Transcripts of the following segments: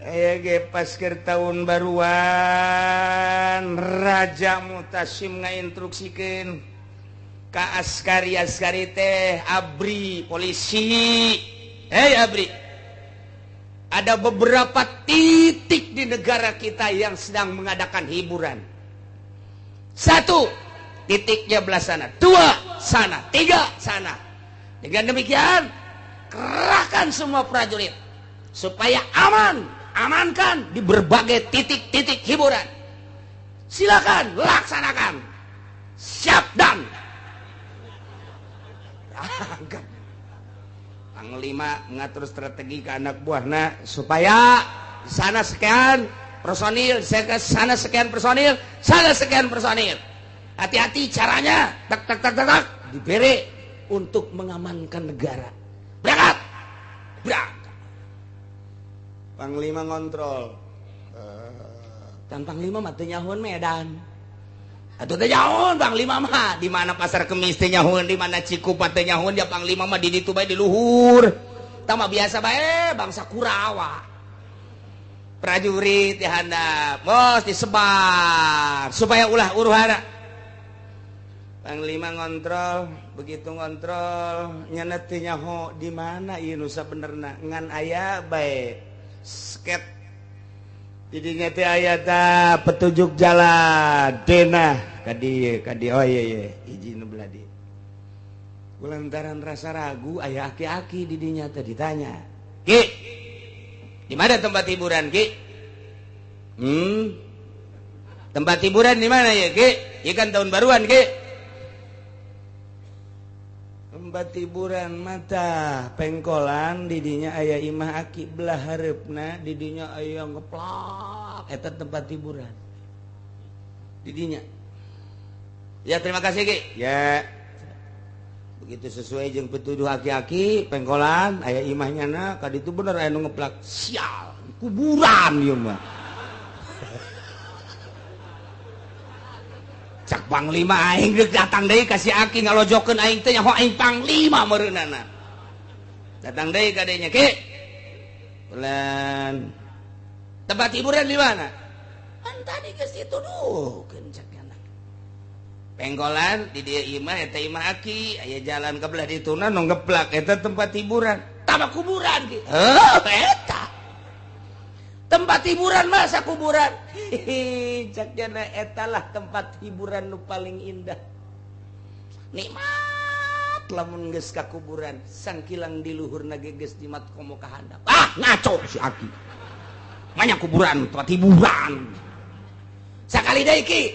Aya ge pasker tahun baruan Raja Mutasim ngainstruksikeun ka askari-askari teh ABRI polisi. Hei ABRI, ada beberapa titik di negara kita yang sedang mengadakan hiburan. Satu, titiknya belah sana, dua sana, tiga sana. Dengan demikian kerahkan semua prajurit supaya aman, amankan di berbagai titik-titik hiburan. Silakan laksanakan. Siap dan. Panglima ngatur strategi ke anak buahna supaya di sana sekian personil, sana sekian personil, sana sekian personil. Hati-hati caranya, tak tak tak tak tak, diberi untuk mengamankan negara. Berangkat, berangkat. Panglima ngontrol. Dan Panglima mah teu nyahoeun Medan. Atuh teu nyahoeun Panglima mah di mana Pasar Kemis teu nyahoeun, di mana Cikupa teu nyahoeun, ya Panglima mah di ditu bae di luhur. Tah mah biasa bae bangsa Kurawa. Prajurit di handap, bos disebar supaya ulah uruhara. Panglima ngontrol, begitu ngontrol nyana teu nyaho di mana ieu nu sabenerna, ngan aya bae sket. Didinya teh aya ta petunjuk jalan denah ka dieu ka dieu, oh iya iya hiji nu belah dieu. Kulantaran rasa ragu aya aki-aki didinya teh ditanya, "Ki, di mana tempat hiburan, Ki?" Tempat hiburan di mana ya, Ki? Ieu kan tahun baruan, Ki. Tempat hiburan mata pengkolan didinya aya imah aki belah hareupna, didinya aya ngeplak, eta tempat hiburan didinya. Ya terima kasih Ki. Ya. Begitu sesuai jeung pituduh aki-aki pengkolan aya imahnya na ka ditu bener aya nu ngeplak, sial kuburan ieu mah. Cak Panglima aing geus datang deui ka si aki ngalojokeun aing teh nyaho aing Panglima meureunana. Datang deui ka dinya, Ki. Pelan. Tempat hiburan di mana? Kan tadi geus dituduhkeun cak anak. Pengkolan di dieu imah eta imah aki, aya jalan ka belah dituna nu ngeplak eta tempat hiburan. Tama kuburan Ki. Heuh eta. Tempat hiburan masa kuburan. Hihi, cak jana etalah tempat hiburan nu paling indah. Nikmat lamun geus ka kuburan, sangkilang di luhurna ge geus jimat komo ka handap. Ah, ngaco si aki. Banyak kuburan, tempat hiburan. Sakali deui Ki.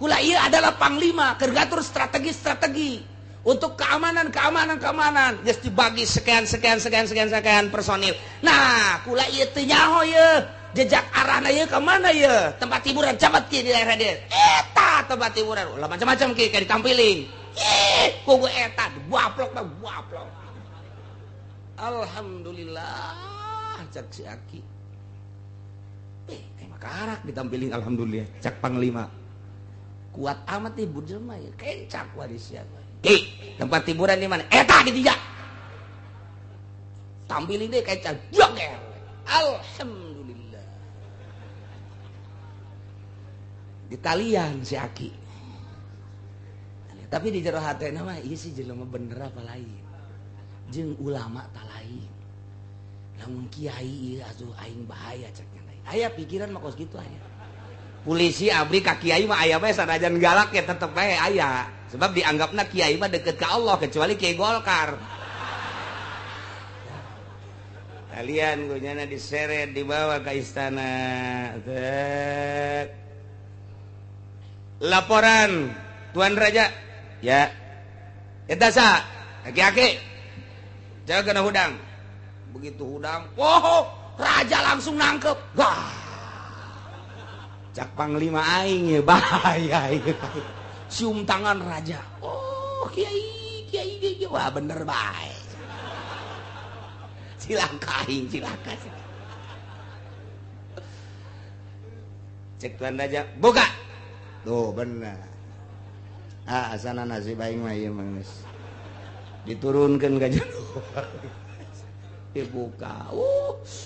Kula ieu adalah panglima keur ngatur strategi-strategi untuk keamanan, keamanan, keamanan. Geus dibagi sekian, sekian, sekian, sekian, sekian personil. Nah, kula ieu teu nyaho ieu. Jejak arahna ieu ka mana ieu? Tempat hiburan cabat ki di daerah dieu. Eta tempat hiburan. Ulah macam-macam ki kayak ditampiling. Ih, kugu eta dibaplok mah baplok. Alhamdulillah cak si aki. Eh, makarak ditampiling alhamdulillah cak panglima. Kuat amat nih jelema ieu. Kencak waris siapa. Ki, tempat hiburan di mana? Eta di dia. Tampilin deh kayak joger. Alhamdulillah. Ditalian si aki. Tapi di jero hatena mah ieu si jelema bener apa lain. Jeung ulama ta lain. Lamun kiai ieu asuh aing bahaya cek nya. Aya pikiran mah kos kitu aya. Polisi abri ka kiai mah aya bae sanajan galak ya tetep bae aya. Sebab dianggapna kiai mah deket ke Allah kecuali kiai Golkar. Kalian gunyana diseret dibawa ke istana. Tek. Laporan Tuan Raja. Ya. Eta sa, aki-aki. Jaga kena hudang. Begitu hudang, wow, raja langsung nangkep. Wah. Cak panglima aing ya bahaya ieu. Cium tangan raja. Oh, kiai, kiai, kiai. Wah, bener bae. Cilaka aing, cilaka. Cek tuan raja, buka. Tuh bener. Ah, asana nasib aing mah ieu mah geus. Diturunkeun ka jero. Dibuka.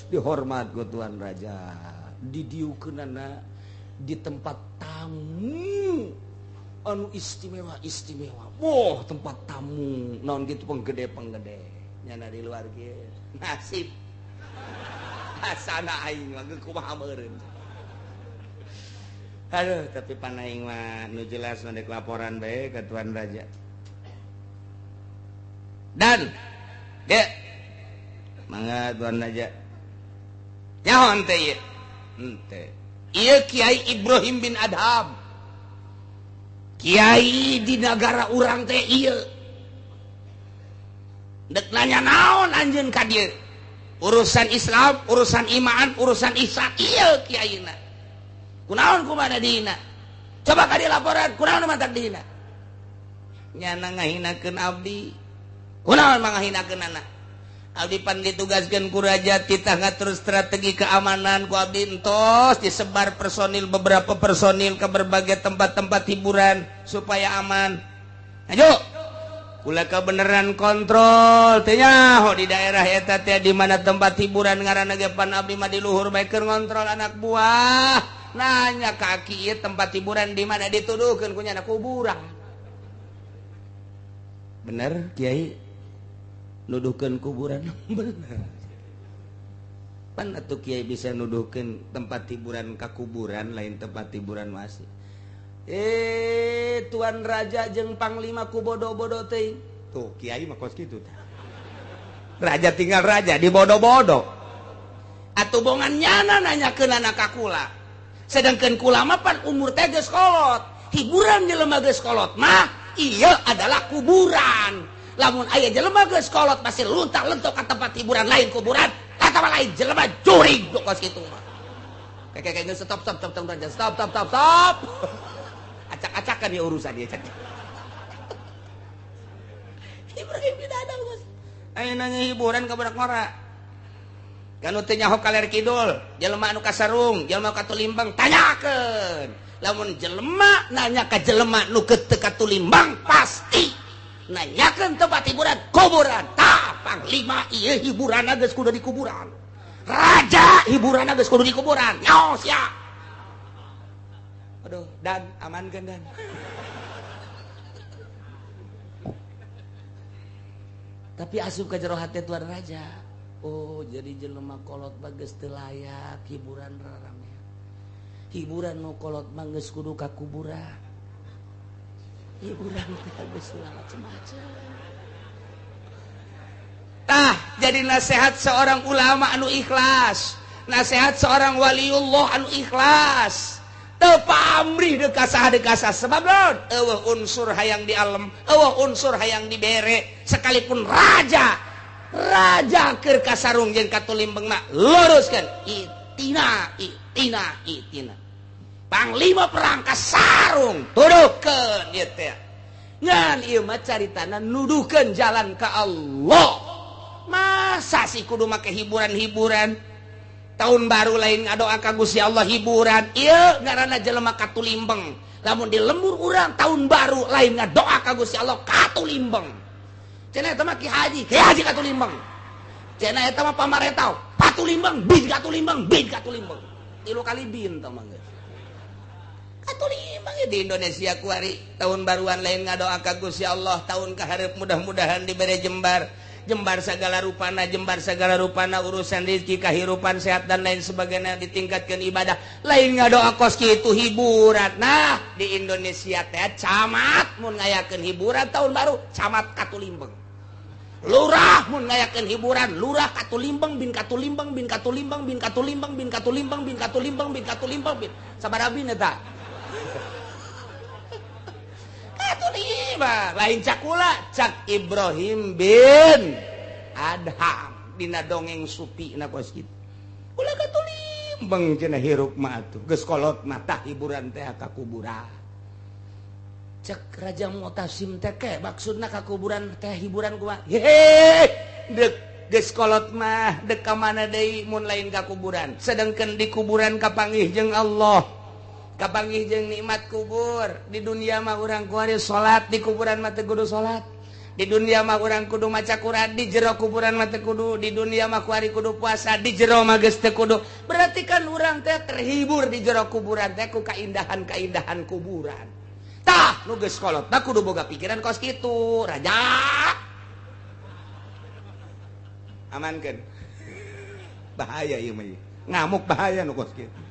Dihormat ku Tuan Raja. Didiukeunana di tempat tamu anu istimewa-istimewa. Wah, tempat tamu naon gitu penggede-penggede. Nyana di luar ge. Nasib. Asana aing mah kumaha meureun. Aduh, tapi pan aing mah nu jelas nu dek laporan bae ka Tuan Raja. Dan ge mangga Tuan Raja. Nyaho teh ieu? Henteu. Ieu Kiai Ibrahim bin Adham. Kiai di negara urang teh ieu. Dek nanya naon anjeun ka dieu? Urusan Islam, urusan iman, urusan ihsan ieu kiaina. Kunaon kumaha dihina? Coba ka dieu laporan, kunaon mantak dihina? Nyana ngahinakeun abdi. Kunaon mangahinakeun anak? Abdi pan ditugaskeun ku raja titah ngatur strategi keamanan ku abdi entos disebar personil beberapa personil ke berbagai tempat-tempat hiburan supaya aman. Ayo. Kula kebenaran kontrol teh nyaho di daerah eta teh di mana tempat hiburan ngaranna ge pan abdi mah di luhur bae keur ngontrol anak buah. Nanya kaki ieu tempat hiburan di mana dituduhkeun ku nyana kuburan. Bener Kiai? Nuduhkeun kuburan bener. Pan atuh Kiai bisa nuduhkeun tempat hiburan ka kuburan lain tempat hiburan masih. Tuan Raja jeung Panglima ku bodoh-bodoh teuing. Tuh Kiai mah kos kitu tah. Raja tinggal raja di bodoh-bodoh. Atuh bongan nyana nanyakeun anak ka kula. Sedangkan kula mah pan umur teh geus kolot. Hiburan jelema geus kolot mah ieu adalah kuburan. Lamun aya jelema geus kolot pasti luntak-lentok ka tempat hiburan lain kuburan atawa lain jelema jurig kos kitu mah. Kayak stop stop stop stop stop stop stop stop. Acak-acakan ya urusan dia. Ibrahim bin Adham geus. Aya nanya hiburan ka budak ngora. Kanu teu nyaho kaler kidul, jelema anu kasarung, jelema katulimbang tanyakeun. Lamun jelema nanya ka jelema nu teu katulimbang pasti nanyakeun tempat hiburan kuburan. Tah panglima ieu hiburanna geus kudu di kuburan. Raja hiburanna geus kudu di kuburan. Nyaho sia. Aduh, dan amankeun dan. Tapi asup ka jero hate Tuan Raja. Oh, jadi jelema kolot mah geus teu layak hiburan rarame. Hiburan nu kolot mah geus kudu ka kuburan. Hiburan teh geus macem-macem. Tah, jadi nasihat seorang ulama anu ikhlas, nasihat seorang waliullah anu ikhlas. Teu pamrih deuk ka saha deuk ka saha sebab naon? Eueuh unsur hayang di alem, eueuh unsur hayang dibere, sekalipun raja. Raja keur kasarung jeung katulimbeng mah luruskeun itina itina itina. Panglima perang kasarung tuduhkeun ieu teh. Ngan ieu mah caritana nuduhkeun jalan ka Allah. Masa sih kudu make hiburan-hiburan? Tahun baru lain ngadoa ka Gusti Allah hiburan. Ieu ngaranna jelema katulimbeng. Lamun di lembur urang tahun baru lain ngadoa ka Gusti Allah katulimbeng. Cenah eta mah Ki Haji, Ki Haji katulimbeng. Cenah eta mah pamaretau, patulimbeng, bin katulimbeng, bin katulimbeng. Tilu kali bin tah mah geus. Katulimbeng di Indonesia kuari tahun baruan lain ngadoa ka Gusti Allah, tahun kahareup mudah-mudahan dibere jembar. Jembar segala rupana, jembar segala rupana urusan rezeki, kehidupan sehat dan lain sebagainya ditingkatkan ibadah. Lain ngadoa kos kitu hiburan. Nah, di Indonesia teh camat mun ngayakeun hiburan tahun baru, camat katulimbeng. Lurah mun ngayakeun hiburan, lurah katulimbeng bin katulimbeng bin katulimbeng bin katulimbeng bin katulimbeng bin katulimbeng bin katulimbeng bin. Sabaraha bin eta? Katulimbeng. Lain cakula, cak Ibrahim bin Adham dina dongeng supi na kos kitu. Ulah katulimbeng cenah hirup mah atuh. Geus kolot mah tah hiburan teh ka kuburan. Cek Raja Mu'tasim teh ke maksudna ka kuburan teh hiburan kumaha? Hehe, deuk geus kolot mah deuk ka mana deui mun lain ka kuburan. Sedangkan di kuburan kapanggih jeung Allah. Kapanggih jeung nikmat kubur. Di dunia mah urang kuari salat, di kuburan mah teu kudu salat. Di dunia mah urang kudu maca Quran, di jero kuburan mah teu kudu, di dunia mah kuari kudu puasa, di jero mah geus teu kudu. Berarti kan urang teh terhibur di jero kuburan teh ku kaindahan-kaindahan kuburan. Tah, nu geus kolot mah kudu boga pikiran kos kitu, raja. Amankeun. Bahaya ieu mah. Ngamuk bahaya nu kos kitu.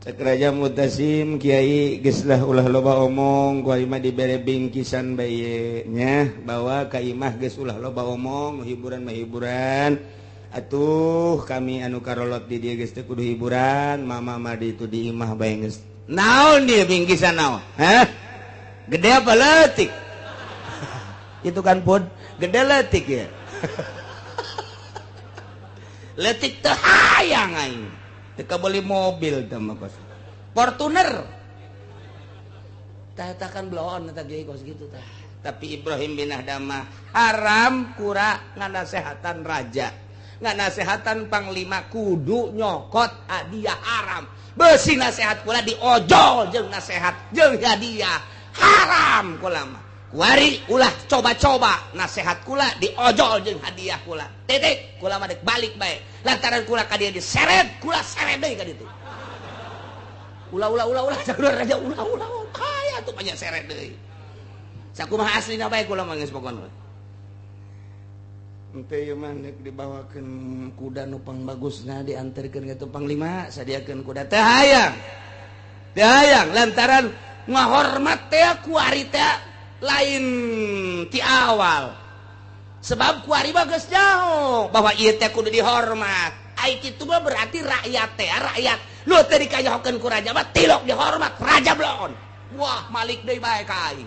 Cek Raja Mutasim Kiai geus lah ulah loba omong ku imah dibere bingkisan bae nya bawa ka imah geus ulah loba omong hiburan mah hiburan atuh kami anu karolot di dieu geus teu kudu hiburan mama mah di itu di imah bae geus naon dia bingkisan naon hah gede apa leutik itu kan pun gede leutik ya leutik teu hayang aing teka beli mobil teh mah kos Fortuner tah kan bloon eta ge kos gitu tah. Tapi Ibrahim bin Adham haram kura nganasehatan raja nganasehatan panglima kudu nyokot hadiah haram beusi nasehat kula diojol jeung nasehat jeung hadiah haram kula mah kuari ulah coba-coba nasehat kula diojol jeung hadiah kula titik kula mah dek balik bae lantaran kula ka dieu diseret kula seret deui ka ditu ulah ulah ulah ulah saudara raja ulah ulah kaya tuh banyak seret deui sakumaha aslina bae kula mah geus pokona henteu ieu mah deuk dibawakeun kuda nu pangbagusna dianterkeun ka panglima sadiakeun kuda teh hayang teh hayang lantaran ngahormat teh kuari teh lain ti awal sebab kuari mah geus jauh bahwa ieu teh kudu dihormat ai kitu mah berarti rakyat teh rakyat lu teh dikayahokeun ku raja mah tilok dihormat raja bloon wah malik deui bae ka aing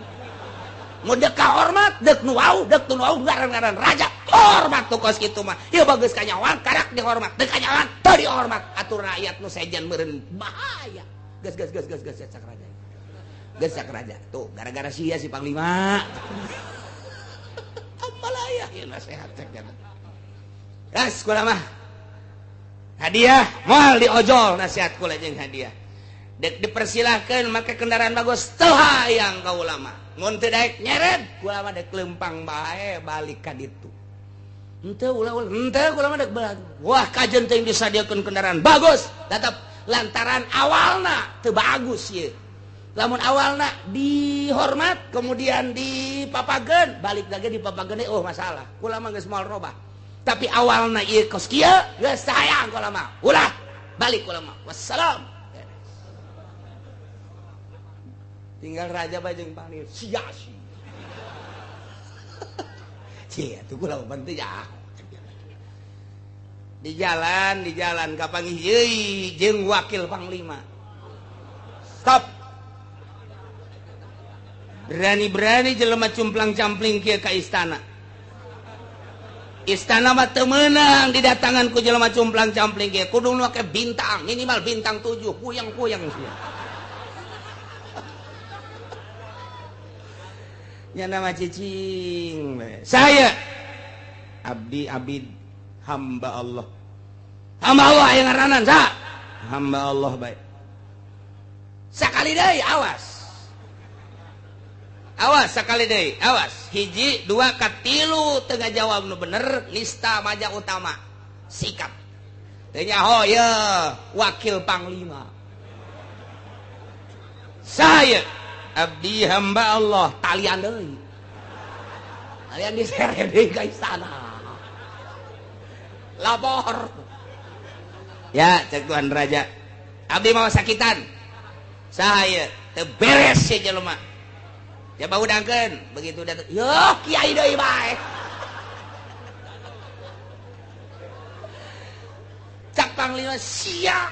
mun deuk kahormat deuk nu wau deuk nu wau ngaran-ngaran raja hormat tuh kos kitu mah ieu bagus kanyawan karak dihormat deuk kanyawan teu dihormat atuh rakyat nu sejen meureun bahaya geus geus geus geus geus cak raja geus raja tuh gara-gara sia si panglima amalaya ieu nasehat cek geus kula mah hadiah moal diojol nasihat kula jeung hadiah dek dipersilahkeun make kendaraan bagus teu hayang ka ulama mun teu daek nyeret kula mah dek lempang bae balik ka ditu henteu ulah ulah henteu kula mah dek balik wah kajen teh disadiakeun kendaraan bagus tetep lantaran awalna teu bagus ieu lamun awalna dihormat kemudian dipapageun balik lagi dipapageun oh masalah kula mah geus moal robah tapi awalna ieu kos kieu geus hayang kula mah ulah balik kula mah wassalam tinggal raja bae jeung panglima sia sia sia tuh kula mah penting ya di jalan kapanggih euy jeung wakil panglima stop berani-berani jelema cumplang-campling kieu ka istana. Istana mah teu meunang didatangan ku jelema cumplang-campling kieu. Kudu make bintang, minimal bintang 7, puyeng-puyeng sia. Nya nama cicing. Saya abdi abid hamba Allah. Hamba Allah aya ngaranan sa. Hamba Allah bae. Sakali deui awas. Awas sekali deh, awas. Hiji, dua, katilu tengah jawab nu bener, nista maja utama. Sikap. Teu nyaho ye, wakil panglima. Saya abdi hamba Allah, talian deui. Talian diseret deui ka istana. Lapor. Ya, cek Tuhan Raja. Abdi mau sakitan. Saya teu beres si jelema. Ya bau dangkeun begitu datang yo kiai deui bae cak panglima sia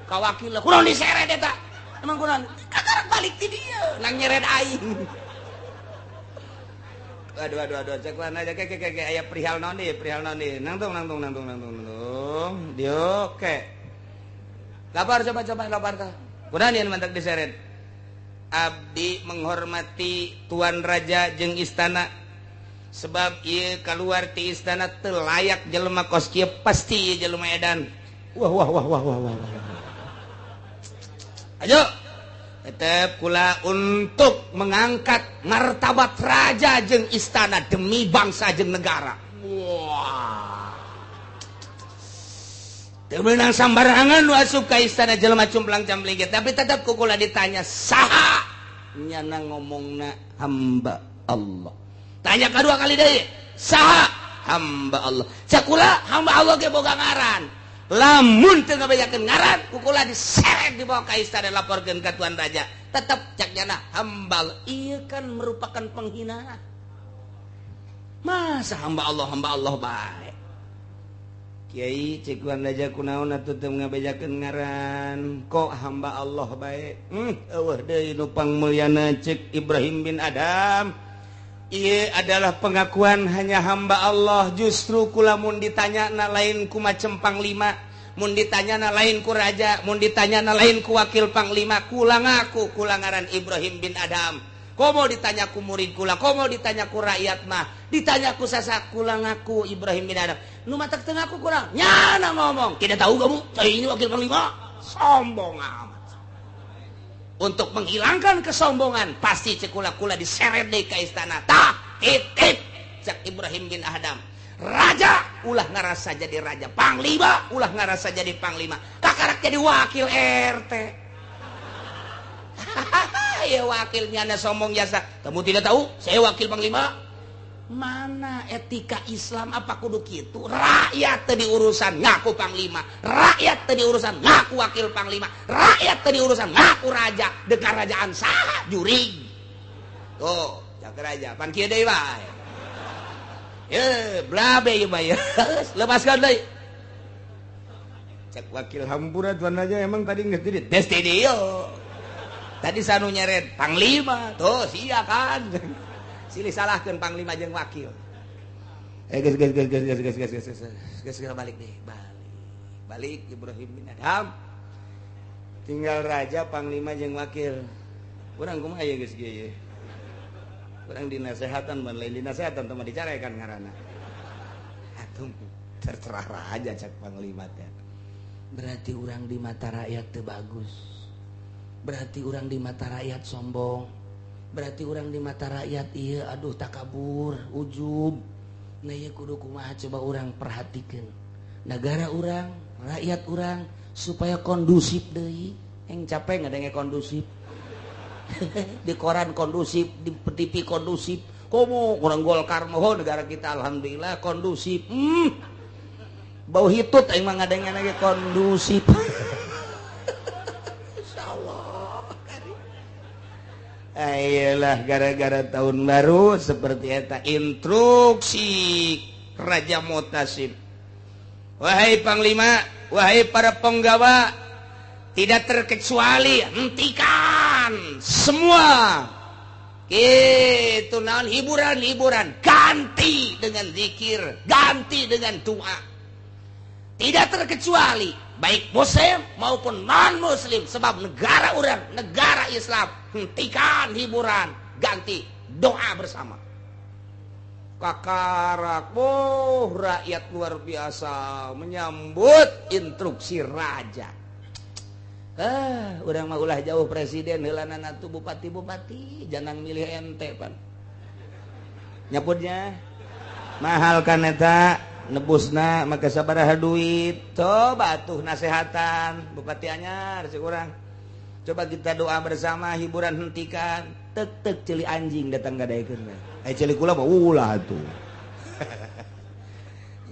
ka wakil kunaon diseret eta emang kunaon kakarak balik ti dieu nang nyeret aing aduh aduh aduh cek mana aja ke ke ke aya perihal naon deui nangtung nangtung nangtung nangtung nangtung dieu ke lapar coba coba lapar tah kunaon ieu mantak diseret abdi menghormati Tuan Raja jeung istana sebab ieu keluar ti istana teu layak jelema kos kieu pasti ieu jelema edan wah wah wah wah wah wah ayo Tetep kula untuk mengangkat martabat raja jeung istana demi bangsa jeung negara. Wah. Teu meunang sambarangan nu asup ka istana jelema cumplang cambling, tapi tetep ku kula ditanya saha nyana ngomongna hamba Allah. Tanya kedua kali deui, saha hamba Allah. Cak kula hamba Allah ge boga ngaran. Lamun teu ngabejakeun ngaran ku kula diseret dibawa ka istana laporkeun ka tuan raja. Tetep cak nyana hamba Allah. Ieu kan merupakan penghinaan. Masa hamba Allah bae. Kiai cek tuan raja kunaon atuh teu ngabejakeun ngaran, kok hamba Allah bae. Eueuh deui nu pangmulyana cek Ibrahim bin Adam. Ieu adalah pengakuan hanya hamba Allah. Justru kula mun ditanya na lain ku macem panglima, mun ditanya na lain ku raja, mun ditanya na lain ku wakil panglima, kula ngaku kula ngaran Ibrahim bin Adam. Komo ditanya ku murid kula, komo ditanya ku rakyat mah, ditanya ku sasak kula ngaku Ibrahim bin Adam. Nu matak teu ngaku kurang, nyana ngomong, tidak tahu kamu, saya ini wakil panglima. Sombong amat. Untuk menghilangkan kesombongan pasti cekula-kula diseret deui ka istana. Tah titip cak Ibrahim bin Adam. Raja ulah ngarasa jadi raja, panglima ulah ngarasa jadi panglima, kakarak jadi wakil RT. Ya wakilnya anda sombong jasa. Kamu tidak tahu saya wakil panglima. Mana etika Islam apa kudu kitu? Rakyat teu diurusan ngaku panglima, rakyat teu diurusan ngaku wakil panglima, rakyat teu diurusan ngaku raja. Deuk karajaan saha jurig. Tuh, cak raja pan kieu deui bae. Ye, blabe ieu mah ye. Lepaskan deui. Cak wakil hampura tuan raja emang tadi geus di tes dieu. Tadi sanu nyeret panglima, tuh sia kan. Silih salahkeun panglima jeung wakil. Geus geus geus geus geus geus geus geus geus balik deh, balik. Balik Ibrahim bin Adham. Tinggal raja, panglima jeung wakil. Urang kumaha ye geus kieu ye? Urang dinasehatan ban lain dinasehatan teh mah dicarekan ngaranna. Atuh terserah raja cak panglima teh. Berarti urang di mata rakyat teu bagus. Berarti urang di mata rakyat sombong. Berarti orang di mata rakyat iya aduh takabur ujub. Nah iya kudu kumaha coba orang perhatikan negara orang, rakyat orang supaya kondusif deui. Yang capek ngadenge kondusif. Di koran kondusif, di TV kondusif. Komo orang Golkar moho negara kita alhamdulillah kondusif. Bau hitut aing mah ngadenge lagi kondusif. Ayolah gara-gara tahun baru seperti eta instruksi Raja Mutasim. Wahai panglima, wahai para penggawa, tidak terkecuali hentikan semua itu naon hiburan-hiburan, ganti dengan zikir, ganti dengan doa. Tidak terkecuali baik muslim maupun non muslim, sebab negara orang, negara Islam, hentikan hiburan, ganti doa bersama. Kakarak, oh rakyat luar biasa menyambut instruksi raja. Urang mah ulah jauh presiden heulanan atuh bupati-bupati, jangan milih ente pan. Nyaputnya mahal kan eta nebusna maka sabaraha duit. Coba atuh nasehatan bupati anyar si urang. Coba kita doa bersama, hiburan hentikan. Tek-tek ceuli anjing datang gadaekeun. Eh ceuli kula mah ulah atuh.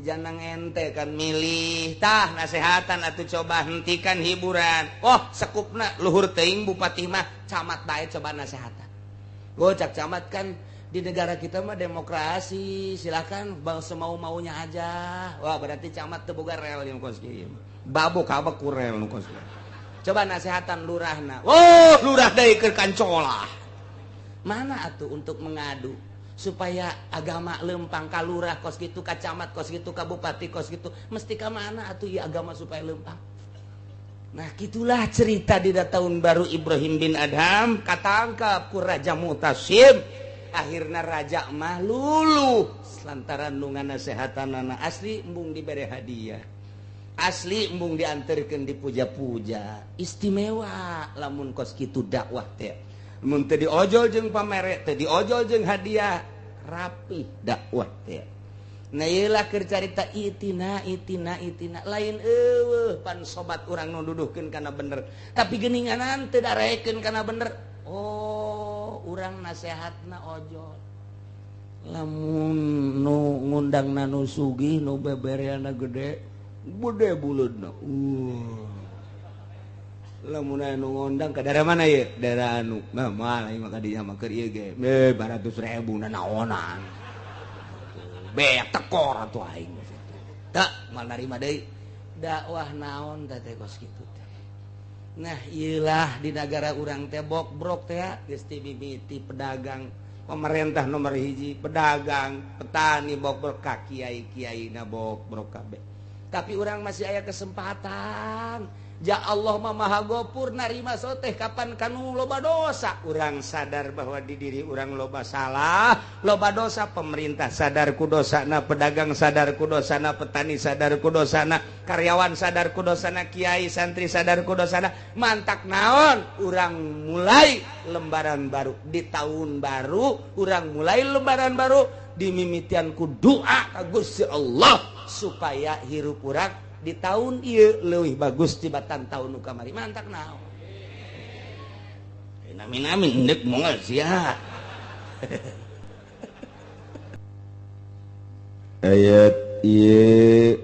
Jangan ente kan milih. Tah nasehatan atuh coba hentikan hiburan. Oh sekupna luhur teuing bupati mah camat bae coba nasehatan. Oh cak camat kan di negara kita mah demokrasi, silakan bang semau-maunya aja. Wah berarti camat teu boga rel yang kos kieu. Babok kabek ku rel nu kos kieu. Coba nasehatan lurahna. Oh lurah deui keur kancolah. Mana atuh untuk mengadu supaya agama lempang ka lurah kos kitu, ka camat kos kitu, ka bupati kos kitu, mesti ka mana atuh ieu agama supaya lempang. Nah gitulah cerita di tahun baru Ibrahim bin Adham katangkap ku Raja Mutasim. Akhirna raja mah luluh lantaran nu nganasehatanana asli embung dibere hadiah. Asli embung diantarkeun dipuja-puja. Istimewa lamun kos kitu dakwah teh. Mun teu diojol jeung pamere, teu diojol jeung hadiah, rapi dakwah teh. Nah ieu lah keur carita itina itina itina lain eueuh pan sobat urang nu duduhkeun kana bener. Tapi geuninganan teu darekeun kana bener. Oh, urang nasehatna ojol. Lamun nu ngundangna nu sugih nu bebereana gede, gede buleudna. Lamun anu ngundang ka daerah mana ieu? Daerah anu. Nah, moal ieu mah ka dinya mah keur ieu ge. 200.000 nanaonan. Beak tekor atuh aing. Tak moal narima deui. Dakwah naon teh teh kos kitu teh. Nah, ieu lah di nagara urang teh bokbrok teh geus ti mimiti pedagang, pemerintah nomor hiji, pedagang, petani bokbrok ka kiai-kiai na bokbrok kabeh. Tapi urang masih aya kesempatan. Ja Allah mah Maha Gofur narima soteh kapan kanu loba dosa. Urang sadar bahwa di diri urang loba salah, loba dosa. Pemerintah sadar ku dosana, pedagang sadar ku dosana, petani sadar ku dosana, karyawan sadar ku dosana, kiai santri sadar ku dosana. Mantak naon? Urang mulai lembaran baru di tahun baru, urang mulai lembaran baru dimimitian ku doa ka Gusti Allah supaya hirup urang di tahun ieu leuwih bagus tibatan tahun nu kamari. Mantak naon? Amin amin endek mongol sia. Ayat ieu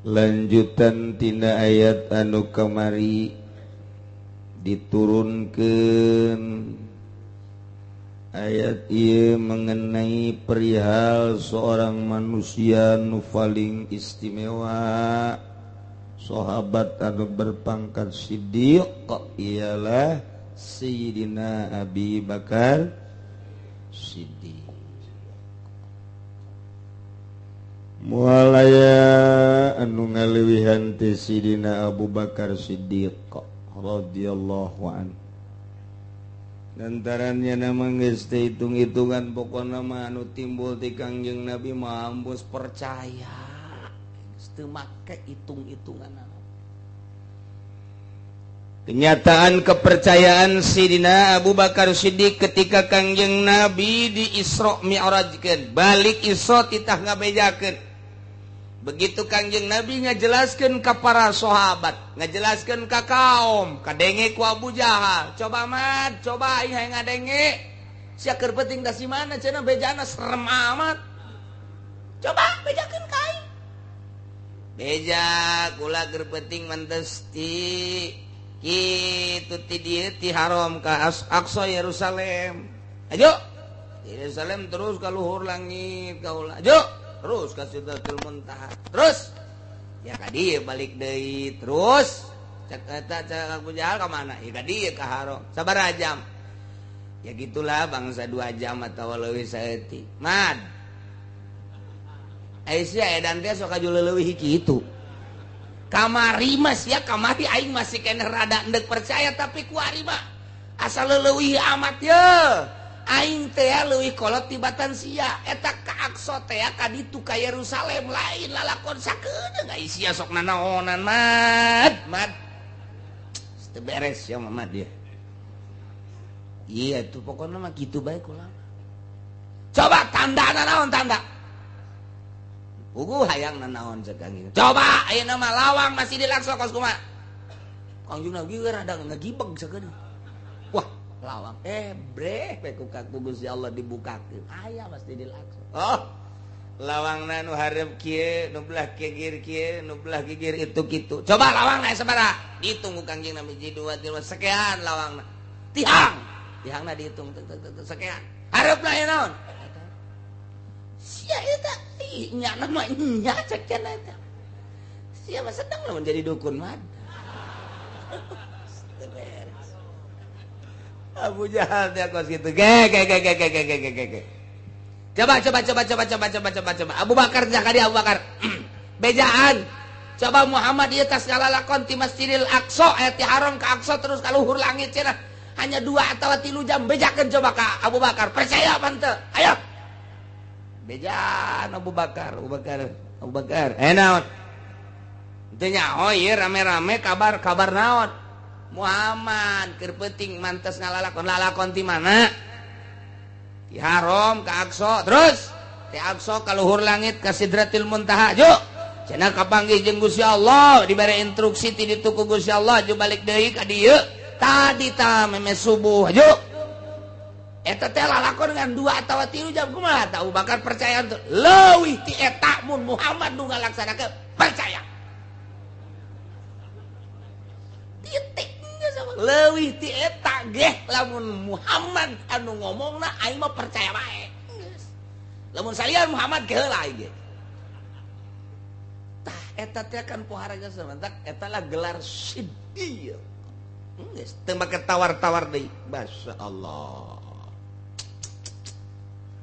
lanjutan tina ayat anu kamari diturunkeun. Ayat ieu mengenai perihal seorang manusia nu paling istimewa, sahabat anu berpangkat siddiq, ialah Sayyidina Abi Bakar Siddiq. Moal aya anu ngaleuwihan ti Sayyidina Abu Bakar Siddiq radhiyallahu anhu. Lantarannya nama geus teh hitung-hitungan pokona mah anu timbul ti Kangjeng Nabi mampus percaya. Geus teu make hitung-hitungan. Kenyataan kepercayaan Sidina Abu Bakar Siddiq ketika Kangjeng Nabi di Isra Mi'rajkeun, balik Isra titah ngabejakeun. Begitu Kangjeng Nabi ngajelaskeun ka para sahabat, ngajelaskeun ka kaum, kadenge ku Abu Jahal. Coba mat, coba aing hayang ngadenge. Sia keur penting da si mana cenah bejana serem amat. Coba bejakeun ka aing. Beja kula keur penting mentes ti kitu ti dieu ti haram ka Aqsa Yerusalem. Ayo. Yerusalem terus ka luhur langit kaula. Ayo. Terus ka Sidratul Muntaha. Terus ya ka dieu balik deui terus cek eta cek Abu Jahal ka mana? Ya ka dieu ka haram. Sabaraha jam? Ya gitulah bangsa 2 jam atawa leuwih saeutik. Mad. Aisyah edan teh sok aju leuwih kitu. Kamari mas ya kamari aing masih keneh rada endek percaya tapi kuari mah asal leuwih amat ye. Aing teh leuwih kolot tibatan sia eta ka Aqsa teh ka ditu ka Yerusalem lain lalakon sakedeung ai sia sok nanaonan mad mad. Teu beres ya mama dia. Iya tuh pokoknya mah kitu bae kula. Coba tanda nanaon tanda. Puguh hayang nanaon cek Kangjeng. Coba ayeuna mah lawang masih dilaksa kos kumaha. Kangjeng Nabi rada ngagibeg sakedeung. Wah, lawang breh we ku Gusti Allah dibukakeun. Aya pasti dilaksa. Oh, lawangna nu hareup kieu, nu belah gigir kieu, nu belah gigir itu kitu. Coba lawangna sabaraha? Dihitung ku Kangjeng Nabi 2 3 sekian lawangna. Tihang. Tihangna dihitung sekian. Hareupna aya naon? Sia eta nya nama nya cek cenah eta. Sia mah sedang lamun jadi dukun mah. Abu Jahal teh kos kitu. Ge ge ge ge ge ge ge ge. Coba coba coba coba coba coba coba coba. Abu Bakar zakari Abu Bakar. Bejaan. Coba Muhammad ieu tas ngalalakon ti Masjidil Aqsa aya ti haram ka Aqsa terus ka luhur langit cenah. Hanya 2 atau 3 jam bejakeun coba ka Abu Bakar. Percaya apa henteu? Ayo. Bejaan Abu Bakar, Abu Bakar, Abu Bakar. Naon? Teu nyaho ieu rame-rame kabar-kabar naon? Muhammad keur peuting mantes ngalalakon lalakon ti mana? Ti Haram ka Aqsa terus ti Aqsa ka luhur langit ka Sidratil Muntaha juk. Cenah kapanggih jeung Gusti Allah dibere instruksi ti ditu ku Gusti Allah ju balik deui ka dieu. Tadi ta meme subuh juk. Eta teh lalakon ngan 2 atawa 3 jam kumaha tah Abu Bakar percaya teu? Leuwih ti eta mun Muhammad nu ngalaksanakeun percaya. Titik leuwih ti eta geh lamun Muhammad anu ngomongna aing mah percaya bae. Lamun salian Muhammad ge heula aing ge. Tah eta teh kan pohara sementak eta lah gelar siddiq. Geus teu make tawar-tawar deui. Masyaallah.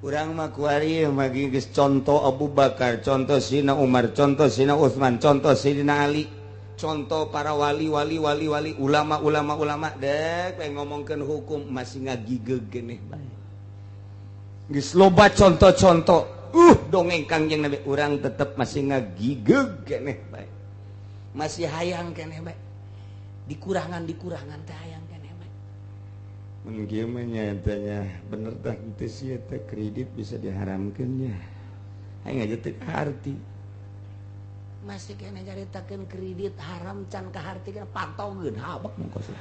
Urang mah kuari mah geus contoh Abu Bakar, contoh Sina Umar, contoh Sina Utsman, contoh Sidina Ali. Contoh para wali wali wali wali ulama ulama ulama dek pengen ngomongkeun hukum masih ngagigeg geneh bae. Geus loba contoh-contoh. Dongeng Kangjeng Nabi urang tetep masih ngagigeg geneh bae. Masih hayang keneh bae. Dikurangan-dikurangan teh hayang keneh bae. Mun kieu mah nya eta nya bener tah teu sih eta kredit bisa diharamkeun nya. Hayang aja teu kaharti. Masih kena nyaritakeun kredit haram can kaharti kana patogeun habek mah kos.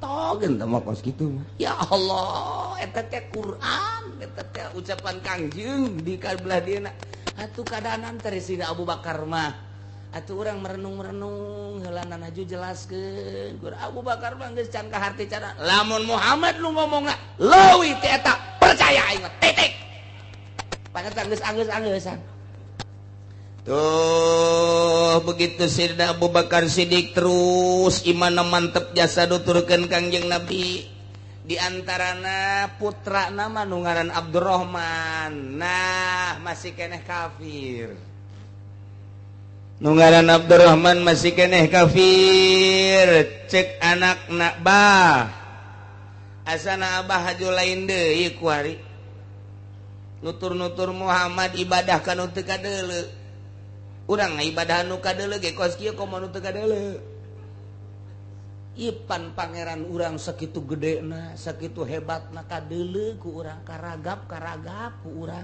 Togeun teh mah kos kitu mah. Ya Allah, eta teh Quran, eta teh ucapan Kangjeng di kabelah dieuna. Atuh kadanan teh Sina Abu Bakar mah. Atuh urang merenung-merenung heulanan aju jelaskeun. Abu Bakar mah geus can kaharti cara. Lamun Muhammad nu ngomongna leuwih ti eta percaya aing mah titik. Pangetan geus anggeus-anggeusan. Tuh begitu Sayyidina Abu Bakar Siddiq terus imanna mantep jasa nuturkeun Kangjeng Nabi. Di antarana putra nama nu ngaran Abdurrahman. Nah, masih keneh kafir. Nu ngaran Abdurrahman masih keneh kafir. Cek anakna bah. Asana abah haju lain deui kuari. Nutur-nutur Muhammad ibadah ka nu teu kadeuleu. Urang ibadah nu kadeuleu ge kos kieu komo nu teu kadeuleu. Ipan pangeran urang sakitu gedena, sakitu hebatna kadeuleu ku urang karagap-karagap ku urang.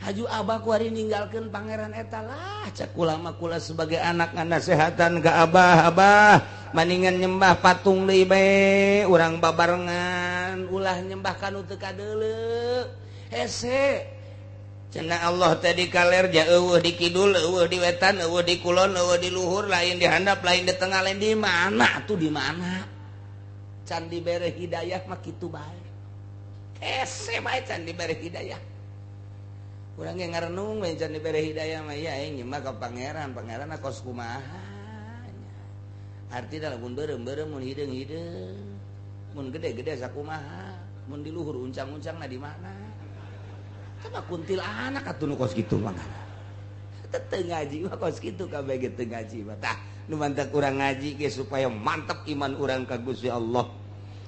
Haju abah kuari ninggalkeun pangeran eta lah cek kula mah kula sebagai anak nganasehatan ka abah, abah maningan nyembah patung deui bae urang babarengan ulah nyembah ka nu teu kadeuleu. Hese cenah Allah tadi kaler ja eueuh di kidul, eueuh di wetan, eueuh di kulon, eueuh di luhur, lain di handap, lain di tengah, lain di mana tuh di mana. Can dibere hidayah mah kitu bae. Hese bae can dibere hidayah. Urang ge ngarenung we can dibere hidayah mah ya aing nyembah ka pangeran, pangeran kos kumaha nya. Artina lamun beureum-beureum mun hideung-hideung, mun gede-gede sakumaha, mun di luhur uncang-uncangna di mana. Sama kuntil anak atuh nu kos kitu mah. Teu ngaji mah kos kitu kabeh ge teu ngaji mah. Tah nu mantak urang ngaji ge supaya mantep iman urang ka Gusti Allah.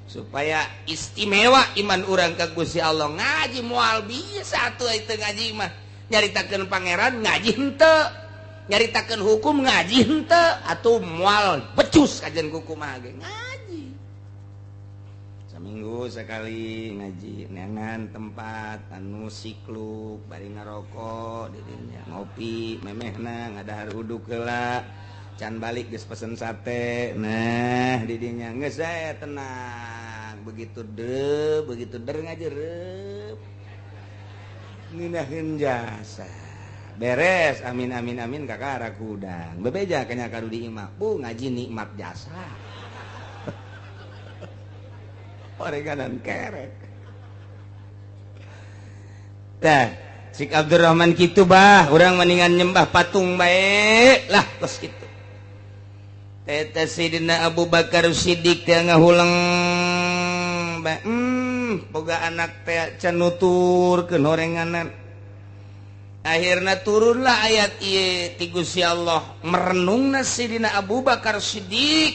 Supaya istimewa iman urang ka Gusti Allah. Ngaji moal bisa atuh teu ngaji mah. Nyaritakeun pangeran ngaji henteu. Nyaritakeun hukum ngaji henteu atuh moal becus kajian kumaha ge ngaji. Seminggu sekali ngaji neangan tempat anu sikluk bari ngarokok didinya ngopi memehna ngadahar uduk heula can balik geus pesen sate nah didinya geus saya tenang begitu de begitu der ngajerep ngeunaheun jasa beres amin amin amin kakara kudang bebeja kanya ka di imah bu ngaji nikmat jasa oreganan kerek. Tah, Sik Abdurrahman kitu bah, urang mendingan nyembah patung bae lah kos kitu. Eta Sayyidina Abu Bakar Siddiq teh ngahuleng bae. Boga anak teh can nuturkeun horenganan. Akhirna turunlah ayat ieu ti Gusti Allah merenungna Sayyidina Abu Bakar Siddiq.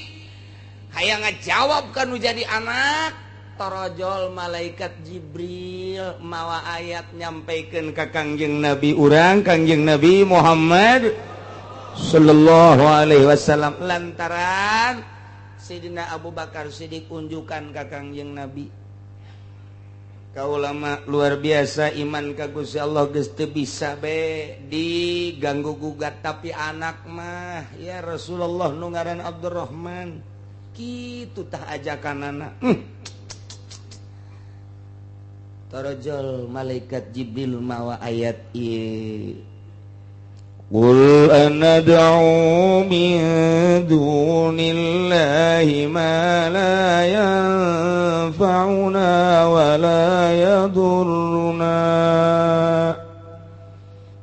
Hayang ngajawab kanu jadi anak torojol malaikat Jibril mawa ayat nyampaikan ka Kangjeng Nabi urang Kangjeng Nabi Muhammad sallallahu alaihi wasallam lantaran Sidina Abu Bakar Siddiq unjukan ka Kangjeng Nabi. Kaulama luar biasa iman ka Gusti Allah geus teu bisa be diganggu gugat, tapi anak mah ya Rasulullah nu ngaran Abdurrahman kitu tah ajakanana. Tarajal malaikat Jibril mawa ayat ieu. Qul anad'u min dunillahi ma la yanfa'una wa la yadurruna.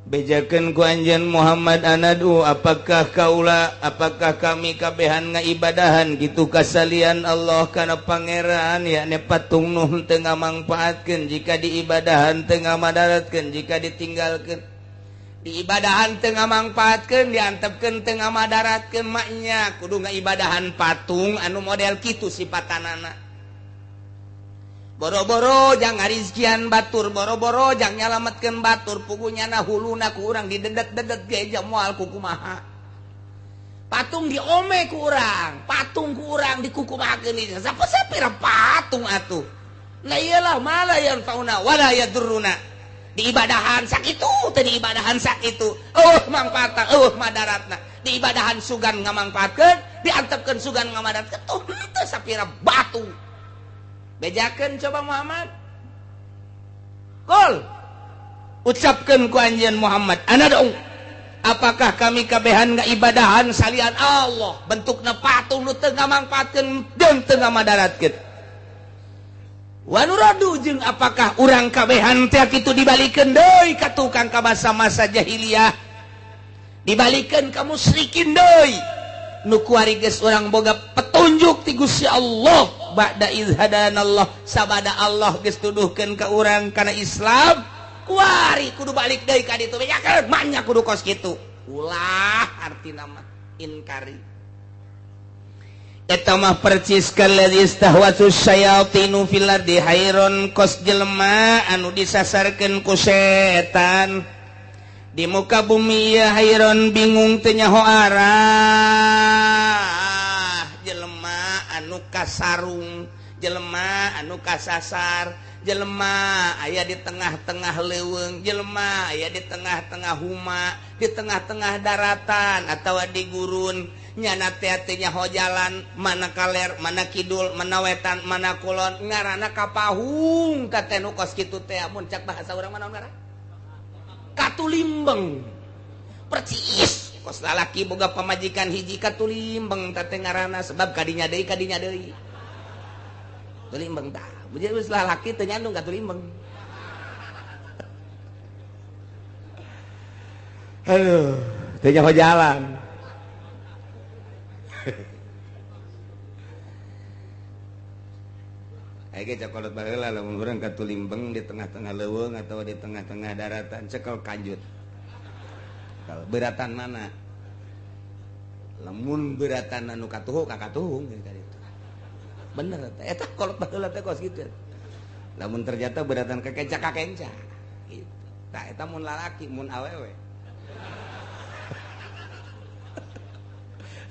Bejakeun ku anjeun Muhammad anadu, apakah kaula, apakah kami kabehan ngaibadahan kitu kasalian Allah kana pangeran, yakni patung nu teu ngamangpaatkeun jika diibadahan, teu ngamadaratkeun jika ditinggalkeun, diibadahan teu ngamangpaatkeun, diantepkeun teu ngamadaratkeun, maknya kudu ngaibadahan patung anu model kitu sipatanana. Boro-boro jang ngarizkian batur, boro-boro jang nyalametkeun batur, pugunyana huluna ku urang didedet-dedet ge moal ku kumaha. Patung diome ku urang, patung ku urang dikukumahakeun sapira patung atuh. Lah iyalah mala yanfauna wala yadurruna. Diibadahan sakitu teh, diibadahan sakitu, eueuh mangpaatna, eueuh madaratna. Diibadahan sugan ngamangpaatkeun, diantepkeun sugan ngamadaratkeun, tuh teu sapira batu. Bejakeun coba Muhammad. Kul ucapkeun ku anjeun Muhammad, anad'u, apakah kami kabehan ngaibadahan salian Allah, bentukna patung nu teu ngamangpaatkeun jeung teu ngamadaratkeun. Wa nuradu jeung apakah urang kabehan teh kitu dibalikeun deui ka tukang ka masa-masa jahiliyah, dibalikeun ka musyrikin deui nu kuari geus urang boga petunjuk ti Gusti Allah. Ba'da iz hadanallah, sabada Allah geus tuduhkeun ka urang kana Islam, kuari kudu balik deui ka ditu, bejakeun manya kudu kos kitu. Ulah artina mah inkari. Eta mah percis kalladzi istahwatu syayatinu fil ardi hayron, kos jelema anu disasarkeun ku setan di muka bumi ya hayron, bingung teu nyaho arah. Jelema anu kasarung, jelema anu kasasar, jelema aya di tengah-tengah leuweung, jelema aya di tengah-tengah huma, di tengah-tengah daratan atawa di gurun. Nyana teh teu nyaho jalan, mana kaler, mana kidul, mana wetan, mana kulon, ngaranna kapahung ka teh nu kos kitu teh. Mun cak bahasa urang mana ngaran? Katulimbeng. Percis kos lalaki boga pamajikan hiji katulimbeng teh ngaranna, sebab kadinya deui kadinya deui. Tulimbeng tah. Bujur geus lalaki teu nyandung katulimbeng. Aduh, teu nyaho jalan. Ayo cakolot baheula lamun urang katulimbeng di tengah-tengah leuweung atau di tengah-tengah daratan, cekel kanjut. Kalau beratan mana? Lamun beratan anu katuhu ka katuhung ka ditu. Bener eta eta kolot baheula teh kos kitu. Lamun ternyata beratan ka kenca ka kenca. Gitu. Tah eta mun lalaki, mun awewe.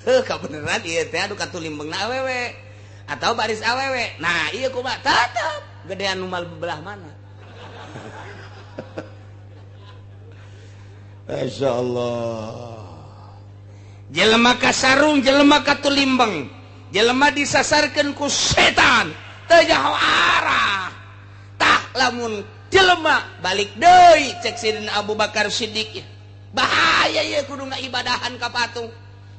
Heuh kabeneran ieu teh anu katulimbengna awewe atau baris awewe. Nah, ieu kumaha tetep gedean nu belah mana. Masya Allah. Jelema kasarung, jelema katulimbeng, jelema disasarkeun ku setan, teu nyaho arah. Tah lamun jelema balik deui cek Sidina Abu Bakar Siddiq, bahaya ieu kudu ngaibadahan ka patung.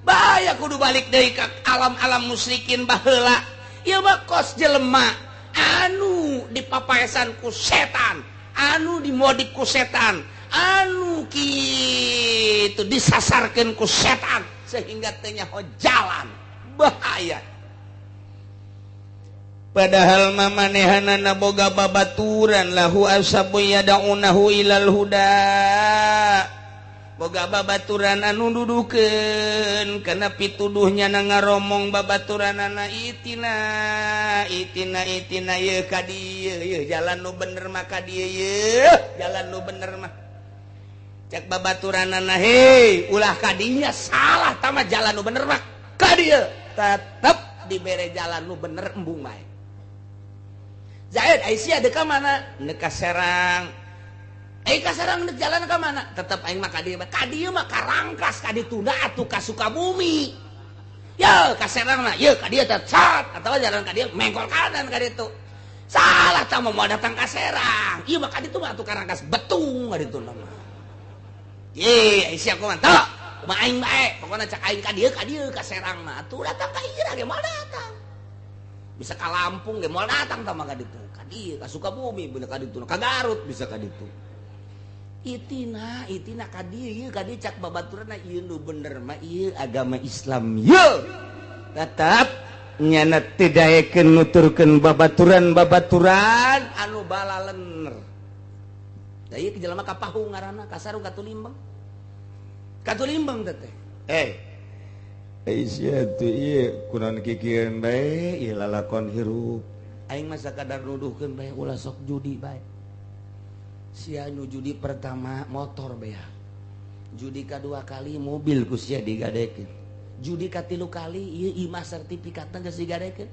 Bahaya kudu balik deui ka alam-alam musyrikin baheula. Ieu mah kos jelema anu dipapaesan ku setan, anu dimodik ku setan, anu kitu disasarkeun ku setan sehingga teu nyaho jalan. Bahaya. Padahal mamanehanana boga babaturan lahu asabu yad'unahu ilal huda. Boga babaturan anu dudukeun kana pituduhnya na ngaromong babaturanana itina itina itina yeuh ka dieu yeuh jalan nu bener mah ka dieu yeuh jalan nu bener mah. Cek babaturanana hei ulah kadinya salah tama jalan nu bener mah ka dieu tetep dibere jalan nu bener embung bae. Zaid Aisyah deuk ka mana? Deuk ka Serang. Ai ka Serang deuk jalan ka mana? Tetep aing mah ka dieu. Ka dieu mah ka Rangkas ka ditunda atuh ka Sukabumi. Ye ka Serang mah ye ka dieu teh cat atawa jalan ka dieu mengkol kanan ka ditu. Salah tama moal datang ka Serang. Ieu mah ka ditu mah atuh ka Rangkas Betung ka ditu mah. Ye, Aisyah kumaha teu? Kumaha aing bae, pokona cak aing ka dieu ka Serang mah atuh datang ka ieu ge moal datang. Bisa ka Lampung ge moal datang tah mah ka ditu. Ka dieu ka Sukabumi bener ka ditu, ka Garut bisa ka ditu. Itina, itina ka dieu ieu ka dieu cak babaturanna ieu nu bener mah ieu agama Islam ieu. Tetep nyana teu daekeun nuturkeun babaturan-babaturan anu balalener. Da ieu jelema ka pahung ngaranna kasarung katulimbeng. Katulimbeng teh. Aisyah teh ieu kunaon kikieun bae ieu lalakon hirup. Aing mah sakadar nuduhkeun bae ulah sok judi bae. Sia nu judi pertama motor bea. Judi kadua kali mobil ku sia digadekeun. Judi katilu kali ieu imah sertifikatna geus digadekeun.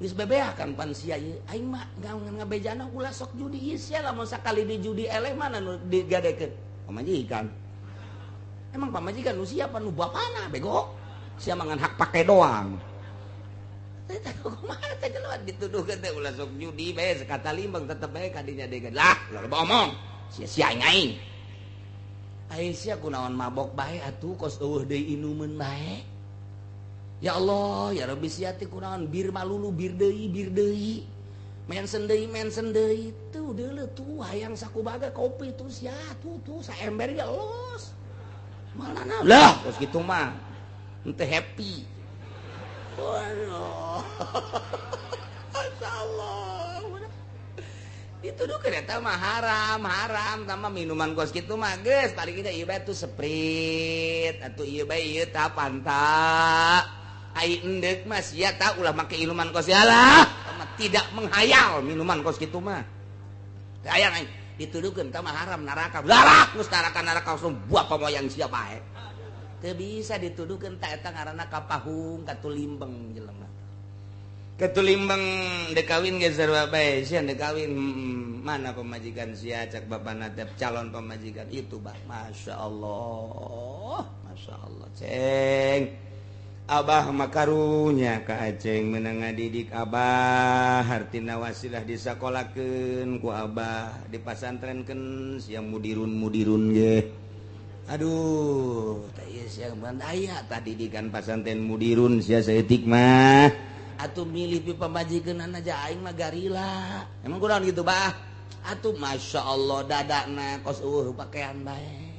Geus bebeah kan pan sia ieu. Aing mah ngabejana ulah sok judi ieu sia lamun sakali di judi eleh mana nu digadekeun? Pamajikan. Emang pamajikan nu siapa nu bapana bego? Sia mangan hak pake doang. Teh kumaha teh jelema dituduhkeun teh ulah sok judi bae sakata limbang tetep bae kadinya degan. Lah, loba omong. Sia-sia aing aing. Ai sia kunaon mabok bae atuh kos eueuh deui inumeun bae. Ya Allah, ya Rabbi sia teh kunaon bir malulu bir deui bir deui. Mensen deui tuh deuleu tuh hayang sakubaga kopi tuh sia tuh tuh saember ge los. Mana lah kos kitu mah. Henteu happy. Waduh. Masyaallah. Dituduhkeun eta mah haram, haram sama minuman kos kitu mah geus paling kita ieu bae tuh Sprite atuh ieu bae ieu tah Fanta. Ai endek mah sia tah ulah make minuman kos lah. Tidak menghayal minuman kos kitu mah. Teu aya aing dituduhkeun tah mah haram neraka. Larak geus neraka neraka langsung buah pamoyang sia bae. Teu bisa dituduhkeun tah eta ngaranna kapahung katulimbeng jelema. Katulimbeng dek kawin ge sarua bae sia dek kawin mana pemajikan sia cak bapana teh calon pemajikan itu bah masyaallah masyaallah ceng abah makarunya ka aceng meunang ngadidik abah hartina wasilah disakolakeun ku abah dipasantrenkeun sia mudirun-mudirun ge aduh teh ieu sia mun aya tah didikan pasantren mudirun sia saeutik mah atuh milih pi pamajikeunana aja aing mah garila. Emang kunaon gitu bah? Atuh masyaallah dadana kos eueuh pakaian bae.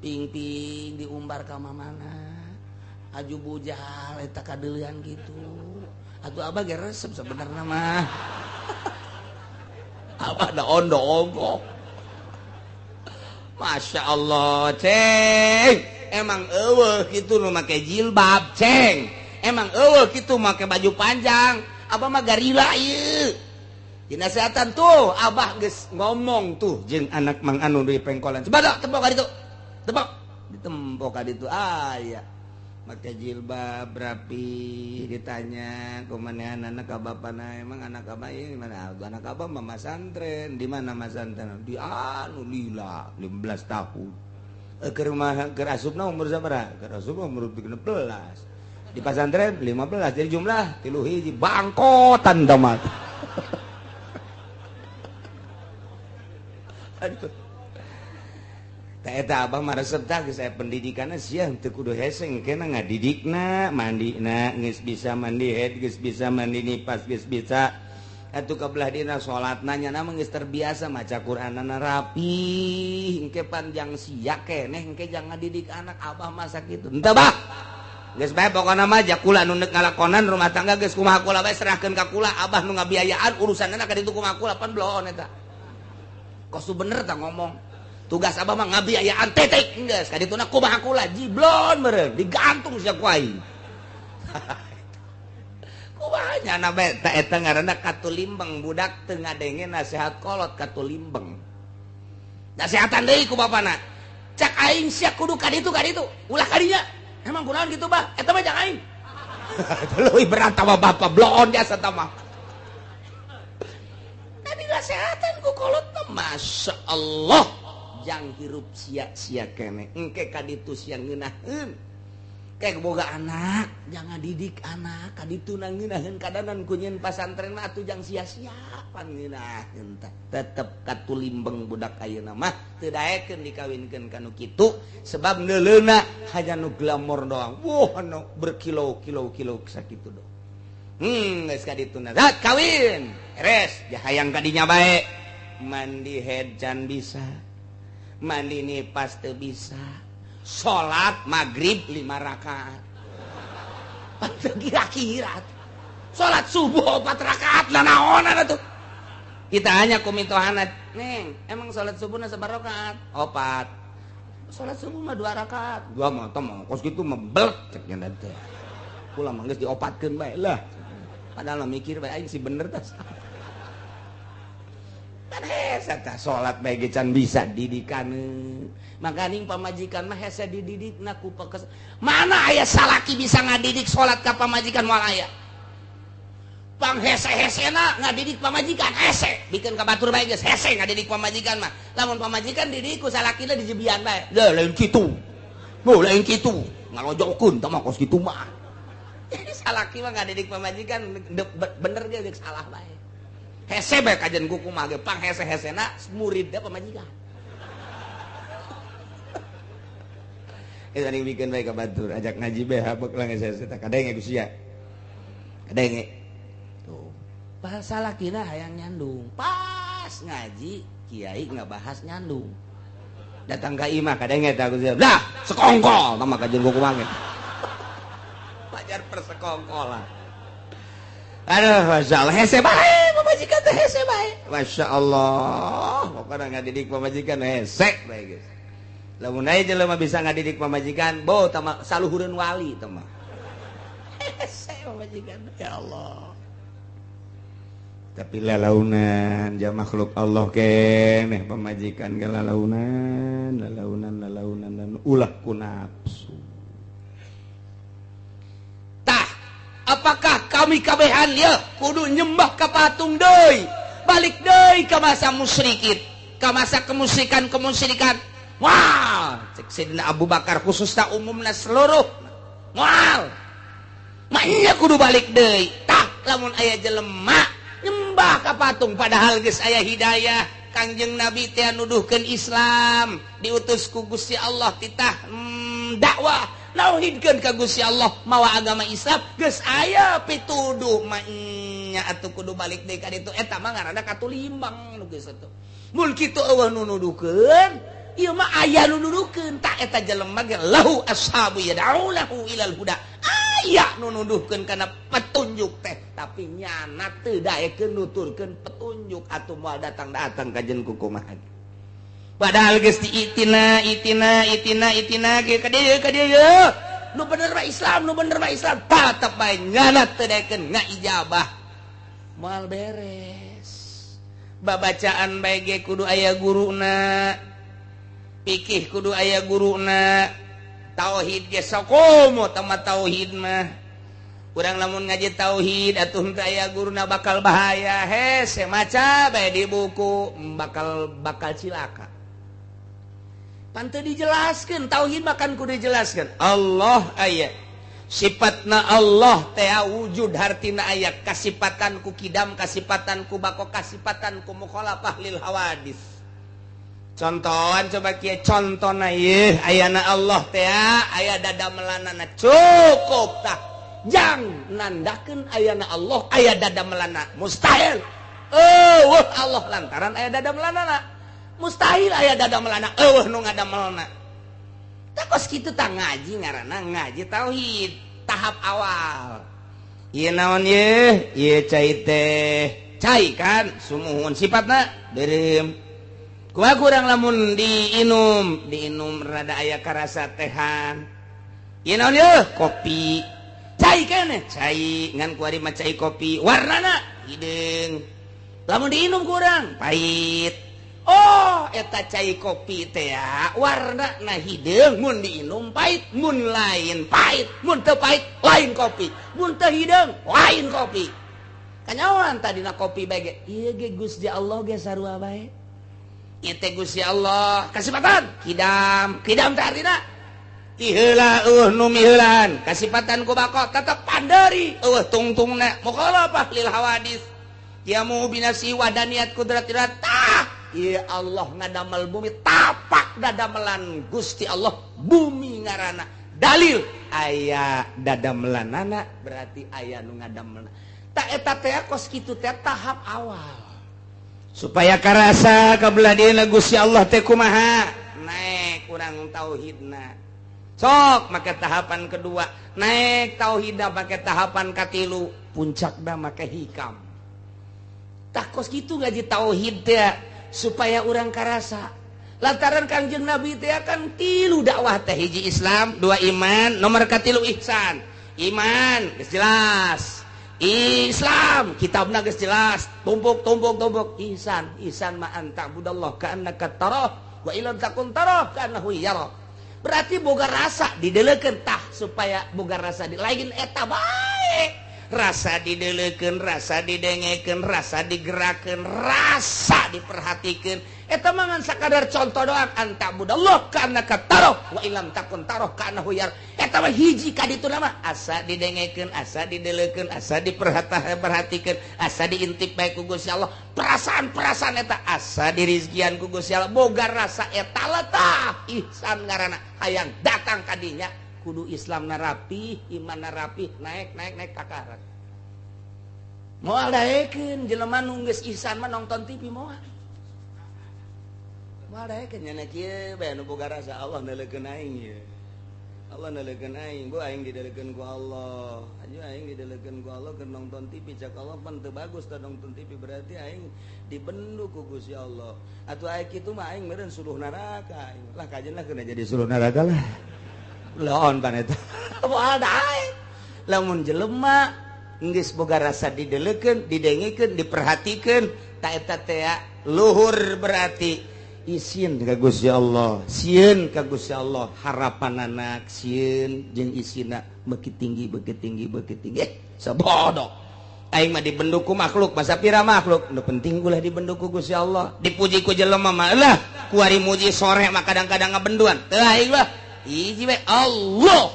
Ping-ping diumbar ka mamana. Aju bujal eta kadeulean kitu. Atuh abah ge resep sebenarna mah. Abah da ondo ongkoh. Masya Allah ceng emang eueuh kitu nu make jilbab ceng emang eueuh kitu make baju panjang abah mah garila ieu dinasehatan tuh abah geus ngomong tuh jeung anak mang anu di pengkolan coba tembok ka ditu tembok ditembok ka ditu aya make jilbab rapi ditanya kumaha anak ka bapana emang anak abah ini mana anak abah mah masantren di mana masantren di anu lila 15 tahun keur mah keur asupna umur sabaraha keur asupna umur 13 di pasantren 15 jadi jumlah 3 hiji bangkotan tamat. Aduh eta abah mah resep tah geus aya pendidikanna sia teu kudu hese engkena ngadidikna mandina geus bisa mandi head geus bisa mandi nipas geus bisa atuh ka belah dina salatna nya mah geus terbiasa maca Qur'anana rapi engke panjang sia keneh engke jangan ngadidik anak abah mah sakitu henteu bah geus bae pokona mah jakula nu neuk ngalakonan rumah tangga geus kumaha kula bae serahkeun ka kula abah nu ngabiayaan urusanna ka ditu kumaha kula pan bloon eta kos bener tah ngomong tugas abah mah ngabiayaan titik geus ka dituna kumaha kula jiblon meureun digantung sia ku aing kumaha nya bae ta eta ngaranna katulimbeng budak teu ngadenge nasihat kolot katulimbeng nasihatan deui ku bapana Cak aing sia kudu ka ditu ulah ka dinya. Emang kunaon kitu bah? Eta mah jang aing. Leuwih berat mah bapak bloon jasa tah mah. Tadi nasehatan ku kolot mah Masya Allah. Jang hirup sia-sia keneh. Engke ka ditu sia ngeunaheun. Kayak boga anak, jangan didik anak, kaditu ngeunaheun kadanan ku nyeun pasantren mah atuh jang sia-sia pangeunaheun teh. Tetep katulimbeng budak ayeuna mah teu daekeun dikawinkeun ka nu kitu sebab neuleuna hanya nu glamor doang. Wah, anu berkilo-kilo-kilo sakitu doang. Geus kadituna. Dat kawin. Beres, hayang kadinya bae. Mandi head can bisa. Mandi nipas teu bisa. Salat maghrib 5 rakaat. Kira-kira salat subuh 4 rakaat lah naonan atuh. Kita hanya ku mitohana, "Neng, emang salat subuhna sabaraha rakaat?" 4. Salat subuh mah 2 rakaat. Dua mah teh mah kos kitu mah blek cek nya teh. Kula mah geus diopatkeun bae lah. Padahal mah mikir bae aing si bener tah. Kan hese tah salat bae ge can bisa didikane. Makaning pamajikan mah hese dididikna ku pekes. Mana aya salaki bisa ngadidik salat ka pamajikan moal aya. Pang hese-hesena ngadidik pamajikan hese, bikeun ka batur bae geus hese ngadidik pamajikan mah. Lamun pamajikan didik ku salakina dijebian bae. Leuh lain kitu. Moh lain kitu. Ngalojokeun tah mah kos kitu mah. Jadi salaki mah ngadidik pamajikan bener ge geus salah bae. Hese bae kajian ku kumaha ge pang hese-hesena muridna pamajikan. Eta ning bikeun bae ka batur ajak ngaji bae habek lah geus teh kadenge ku sia. Kadenge. Tuh. Bahasa salakina hayang nyandung. Pas ngaji kiai ngabahas nyandung. Datang ka imah kadenge teh ku sia. Lah, sekongkol tah mah kajian ku kumaha ge. Pajar persekongkolan. Aduh, Masya Allah, hese bae pamajikan teh hese bae. Masya Allah, pokoknya ngadidik pamajikan hese bae geus. Lamun aya jelema bisa ngadidik pamajikan, bo tama saluhureun wali teh mah. Hese pamajikan, ya Allah. Tapi lalaunan ja makhluk Allah keneh pamajikan ge lalaunan, lalaunan, lalaunan dan ulah ku nafsu. Tah, apakah kami kabehan ya kudu nyembah ka patung deui, balik deui ka masa musyrikin, ka masa kemusyrikan-kemusyrikan. Wah, cek Sayyidina Abu Bakar khususna umumna seluruh. Moal. Maknya kudu balik deui. Tah, lamun aya jelema nyembah ka patung padahal geus aya hidayah, Kangjeng Nabi teh nuduhkeun Islam, diutus ku Gusti Allah titah dakwah nauhidkeun ka Gusti Allah mawa agama Islam geus aya pituduh maknya atuh kudu balik deui ka ditu. Eta mah ngaranna katulimbang nu geus atuh. Mun kitu eueuh nu nuduhkeun, ieu mah aya nu nuduhkeun. Tah eta jelema ge lahu ashabu yad'ulahu ilal huda. Aya nu nuduhkeun kana petunjuk teh, tapi nyana teu daekeun nuturkeun petunjuk atuh moal datang-datang ka jeung kukumaha. Padahal geus diitina itina itina itina ge ka dieu ka dieu. Nu bener mah Islam, nu bener mah Islam. Tetep bae nyana teu daekeun ngaijabah. Moal beres. Babacaan bae ge kudu aya guruna. Pikih kudu aya guruna. Tauhid ge sakomo tama tauhid mah. Urang lamun ngaji tauhid atuh henteu aya guruna bakal bahaya. Hese maca bae di buku bakal cilaka. Pan teu dijelaskeun tauhid mah kan kudu dijelaskeun. Allah aya. Sifatna Allah teh wujud hartina aya kasipatan ku kidam, kasipatan ku bako, kasipatan ku mukhalafah lil hawadis. Contohan coba kieu contona ieu ayana Allah teh aya dada melanana cukup tah. Jang nandakeun ayana Allah aya dada melana mustahil. Eueuh Allah lantaran aya dada melanana. Mustahil aya dada melana eueuh nu ngadamelna. Tah kos kitu tah ngaji ngaranna ngaji tauhid tahap awal. Ieu naon ieu? Ieu cai teh. Cai kan sumuhun sifatna beureum. Kumaha kurang lamun diinum, diinum rada aya karasa tehan. Ieu naon ieu? Kopi. Cai keneh, cai ngan kuari mah cai kopi. Warnana hideung. Lamun diinum kurang pahit. Oh eta cai kopi teh warna na hideung mun diinum pahit, mun lain pahit, mun teu pahit lain kopi, mun teu hideung lain kopi. Kanyawan tadina kopi bae ge. Ieu ge Gusti Allah ge sarua bae. Ieu teh Gusti Allah kasipatan kidam, kidam teh artina ti heula eueuh nu miheulaan, kasipatan ku bako tetep panderi eueuh tungtungna mukhalafah lil hawadis. Yamu binafsi wadaniyat kudratillah tah. Ya Allah ngadamel bumi tapak dadamelan Gusti Allah bumi ngaranna dalil aya dadamelanana berarti aya nu ngadamelna tak eta teh kos kitu teh tahap awal supaya karasa kabelah dieuna Gusti Allah teh kumaha naek urang tauhidna sok make tahapan kedua naek tauhidna make tahapan katilu puncakna make hikam tah kos kitu ngaji tauhid teh supaya urang karasa lantaran Kangjeng Nabi teh kan tilu dakwah teh hiji Islam dua iman nomor katilu ihsan. Iman geus jelas, Islam kitabna geus jelas, tumpuk tumpuk tumpuk. Ihsan, ihsan ma anta budallah ka'annaka tarah wa illam takun tarah ka'annahu yara. Berarti boga rasa dideleukeun tah supaya boga rasa di lain eta bae. Rasa dideleukeun, rasa didengekeun, rasa digerakeun, rasa diperhatikeun. Eta mah ngan sakadar contoh doang anta budallah ka'annaka tarah wa illam takun tarah ka'annahu yara. Eta mah hiji ka ditu mah asa didengekeun, asa dideleukeun, asa diperhatikeun, asa diintip bae ku Gusti Allah. Perasaan-perasaan eta asa dirizkian ku Gusti Allah. Boga rasa eta tah ihsan ngaranna hayang datang ka dinya. Kudu Islam narapi, iman narapi, naik naik naik kakarat. Moal daekeun jelema nu geus ihsan mah nonton TV moal. Moal daekeun nya kieu bae nu boga rasa Allah neuleukeun aing ieu. Allah neuleukeun aing, bu aing didelekeun ku Allah. Aju aing didelekeun ku Allah keur nonton TV cak Allah pan teu bagus tah nonton TV berarti aing dibendu ku Gusti Allah. Atuh aing kitu mah aing meureun suluh neraka aing. Lah kajeun lah kena jadi suluh neraka lah. Laon pan eta moal daek lamun jelema geus boga rasa didelekeun didengekeun diperhatikeun ta eta teh luhur berarti isin ka Gusti Allah sieun ka Gusti Allah harapanana sieun jeung isina beuki tinggi beuki tinggi beuki tinggi sabodoh aing mah dibendu ku makhluk masa pira makhluk nu penting ulah dibendu ku Gusti Allah dipuji ku jelema mah lah kuari muji sore mah kadang-kadang ngabenduan teu aing lah hiji we Allah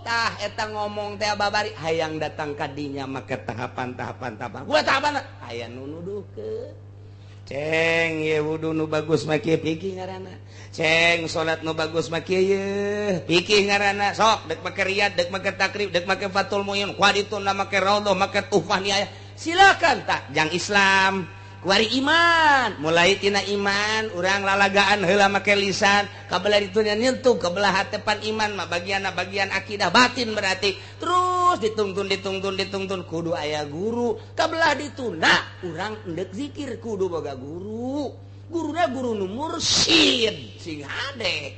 tah eta ngomong teh babari hayang datang ka dinya make tahapan-tahapan tahapan gua tahapan aya nu nuduhkeun ceng ye wudu nu bagus mah kieu pikih ngaranna ceng salat nu bagus mah kieu ye pikih ngaranna sok dek make riyad dek make takrib dek make fatul muin kuadituna make raudhah make tuhfah niaya silakan tah jang Islam kuari iman mulai tina iman urang lalagaan heula make lisan kabelah ditu nyentuh kabelah hatepan iman mah bagianna bagian akidah batin berarti terus ditungtun ditungtun ditungtun kudu aya guru kabelah dituna urang endek zikir kudu boga guru guruna guru nu mursyid sing hade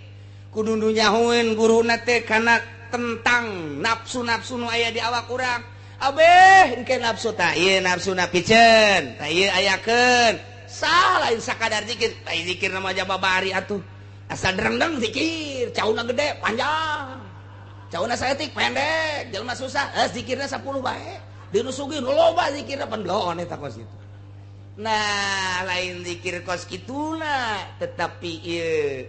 kudu nu nyahoeun guruna teh kana tentang nafsu-nafsu nu aya di awak urang. Abeh engke nafsu ta ieu nafsuna piceun ta ieu ayakeun sah lain sakadar zikir ta zikir nama aja babari atuh asal derendeng zikir cauna gede panjang cauna saeutik pendek jelema susah zikirna 10 bae di nu sugih nu loba zikirna pendoon eta kos kitu. Nah lain zikir kos kituna tetapi ieu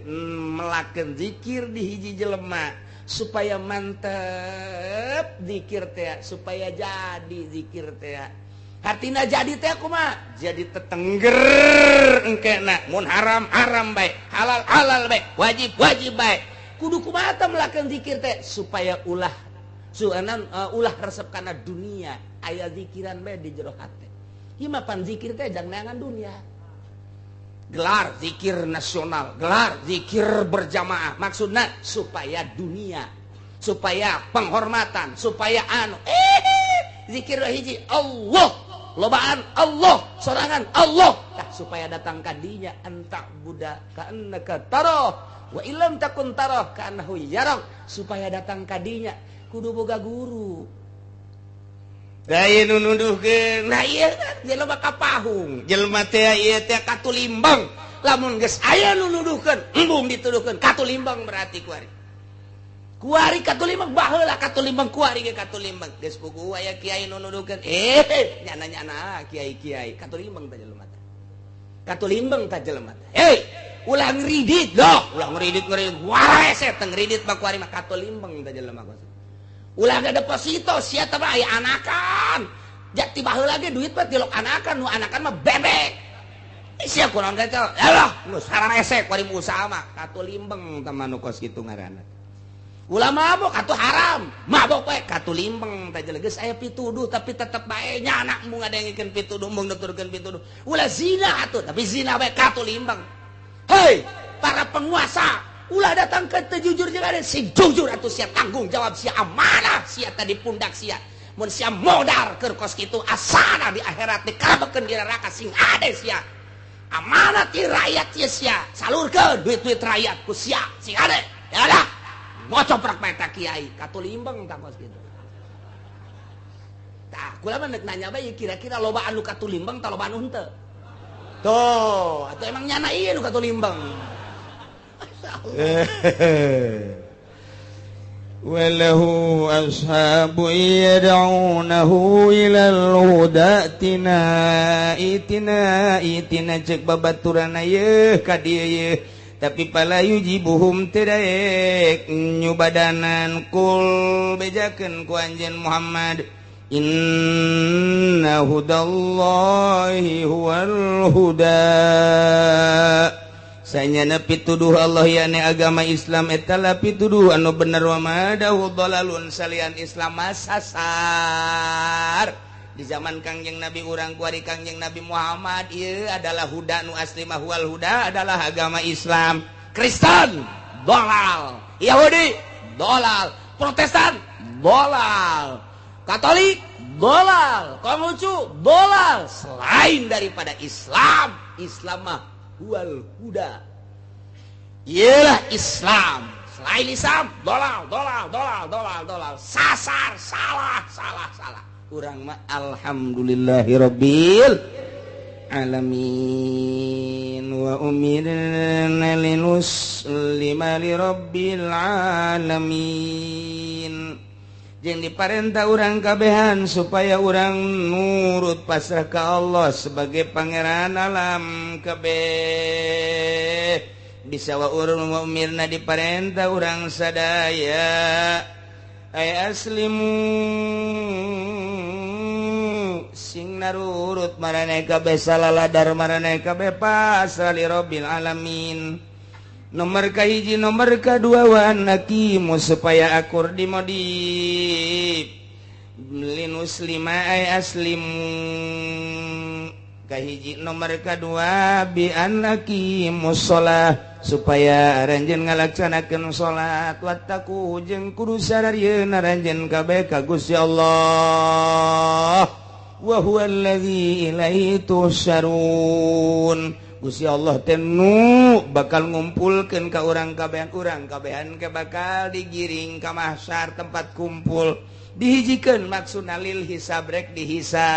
melakeun zikir di hiji jelema supaya mantep zikir teh supaya jadi zikir teh hartina jadi teh kumaha jadi tetengger engkena mun haram haram bae halal halal bae wajib wajib bae kudu kumaha teh melakeun zikir teh supaya ulah suanan ulah resep kana dunia aya zikiran bae di jero hate ieu mah pan zikir teh jang neangan dunia gelar zikir nasional, gelar zikir berjamaah, maksudnya supaya dunia, supaya penghormatan, supaya anu, zikir hiji Allah, lobaan Allah, sorangan Allah, tah supaya datang kadinya entak budak ka'annaka tarah wa illam takun tarah ka'annahu yarak, supaya datang kadinya kudu boga guru. Daya nu nuduhkeun, nah ieu jelema kapahung, jelema teh ieu teh katulimbang. Lamun geus aya nu nuduhkeun, embung dituduhkeun katulimbang berarti kuari. Kuari katulimbang baheula katulimbang kuari ge katulimbang. Geus puguh aya kiai nu nuduhkeun, nyana-nyana kiai-kiai katulimbang tah jelema teh. Katulimbang tah jelema teh. Hei, ulah ngridit loh, ulah ngridit ngridit. Warese teh ngridit mah kuari mah katulimbang tah jelema kos. Ulah ga deposito sia teh mah aya anakan. Jati baheula ge duit mah tilok anakan, nu anakan mah bebek. Sia kurang teh alah geus sararese kuari usaha mah katulimbeng tah mah nu kos kitu ngaranna. Ulah mabok atuh haram, mabok we katulimbeng tah geus aya pituduh tapi tetep bae nyana embung ngadengikeun pituduh embung nuturkeun pituduh. Ulah zina atuh tapi zina bae katulimbeng. Hei, para penguasa, ulah datang ke teu jujur jeung ada sing jujur atuh sia tanggung jawab sia amanah sia tadi pundak sia. Mun sia modar keur kos kitu asana di akhirat dikarabekeun di neraka sing ade sia. Amanat ti rakyat sia sia salurkeun duit-duit rakyat ku sia sing ade. Ya dah. Ngocoprak bae ta kiai katulimbeng tah kos kitu. Tah kula mah nek nanya bae kira-kira loba anu katulimbeng ta loba anu henteu. Tuh, atuh emang nyana ieu nu katulimbeng. Walahu ashabu yad'unahu ilal huda tina itina itina cek babaturan yeuh ka dieu yeuh tapi pala yujibuhum teu daek nyubadanan kul bejakeun ku anjeun Muhammad inna hudallahi huwal huda. Sanyana pituduh Allah yakni agama Islam eta la pituduh anu bener wa madahu dalalun salian Islam sasar. Di zaman Kangjeng Nabi urang kuari Kangjeng Nabi Muhammad ieu adalah huda nu asli mah huwal huda adalah agama Islam. Kristen dolal, Yahudi dolal, Protestan dolal, Katolik dolal, Konghucu dolal. Selain daripada Islam, Islam mah huwal huda. Iyalah Islam. Selain Islam, dolal, dolal, dolal, dolal, dolal. Sasar, salah, salah, salah. Urang mah alhamdulillahirabbil alamin wa umirna linuslima lirabbil alamin. Jeung diparentah urang kabehan supaya urang nurut pasrah ka Allah sebagai pangeran alam kabeh. Bisa wa urang wa umirna diparentah urang sadaya ay aslimu sing narurut maraneh kabeh salaladar maraneh kabeh pasrah li rabbil alamin. Nomor kahiji nomor kadua wa anakimu supaya akur di modif linuslima ay aslimu kahiji nomor kadua bi anakimu sholah supaya aranjeun ngalaksanakeun salat wattaqu jeung kudu sararieun aranjeun kabeh ka Gusti Allah wa huwallazi ilaihi tuhsyarun. Gusti Allah tenu bakal ngumpulkeun ka urang kabehan ke bakal digiring ka mahsyar tempat kumpul dihijikeun maksudna lil hisab rek dihisab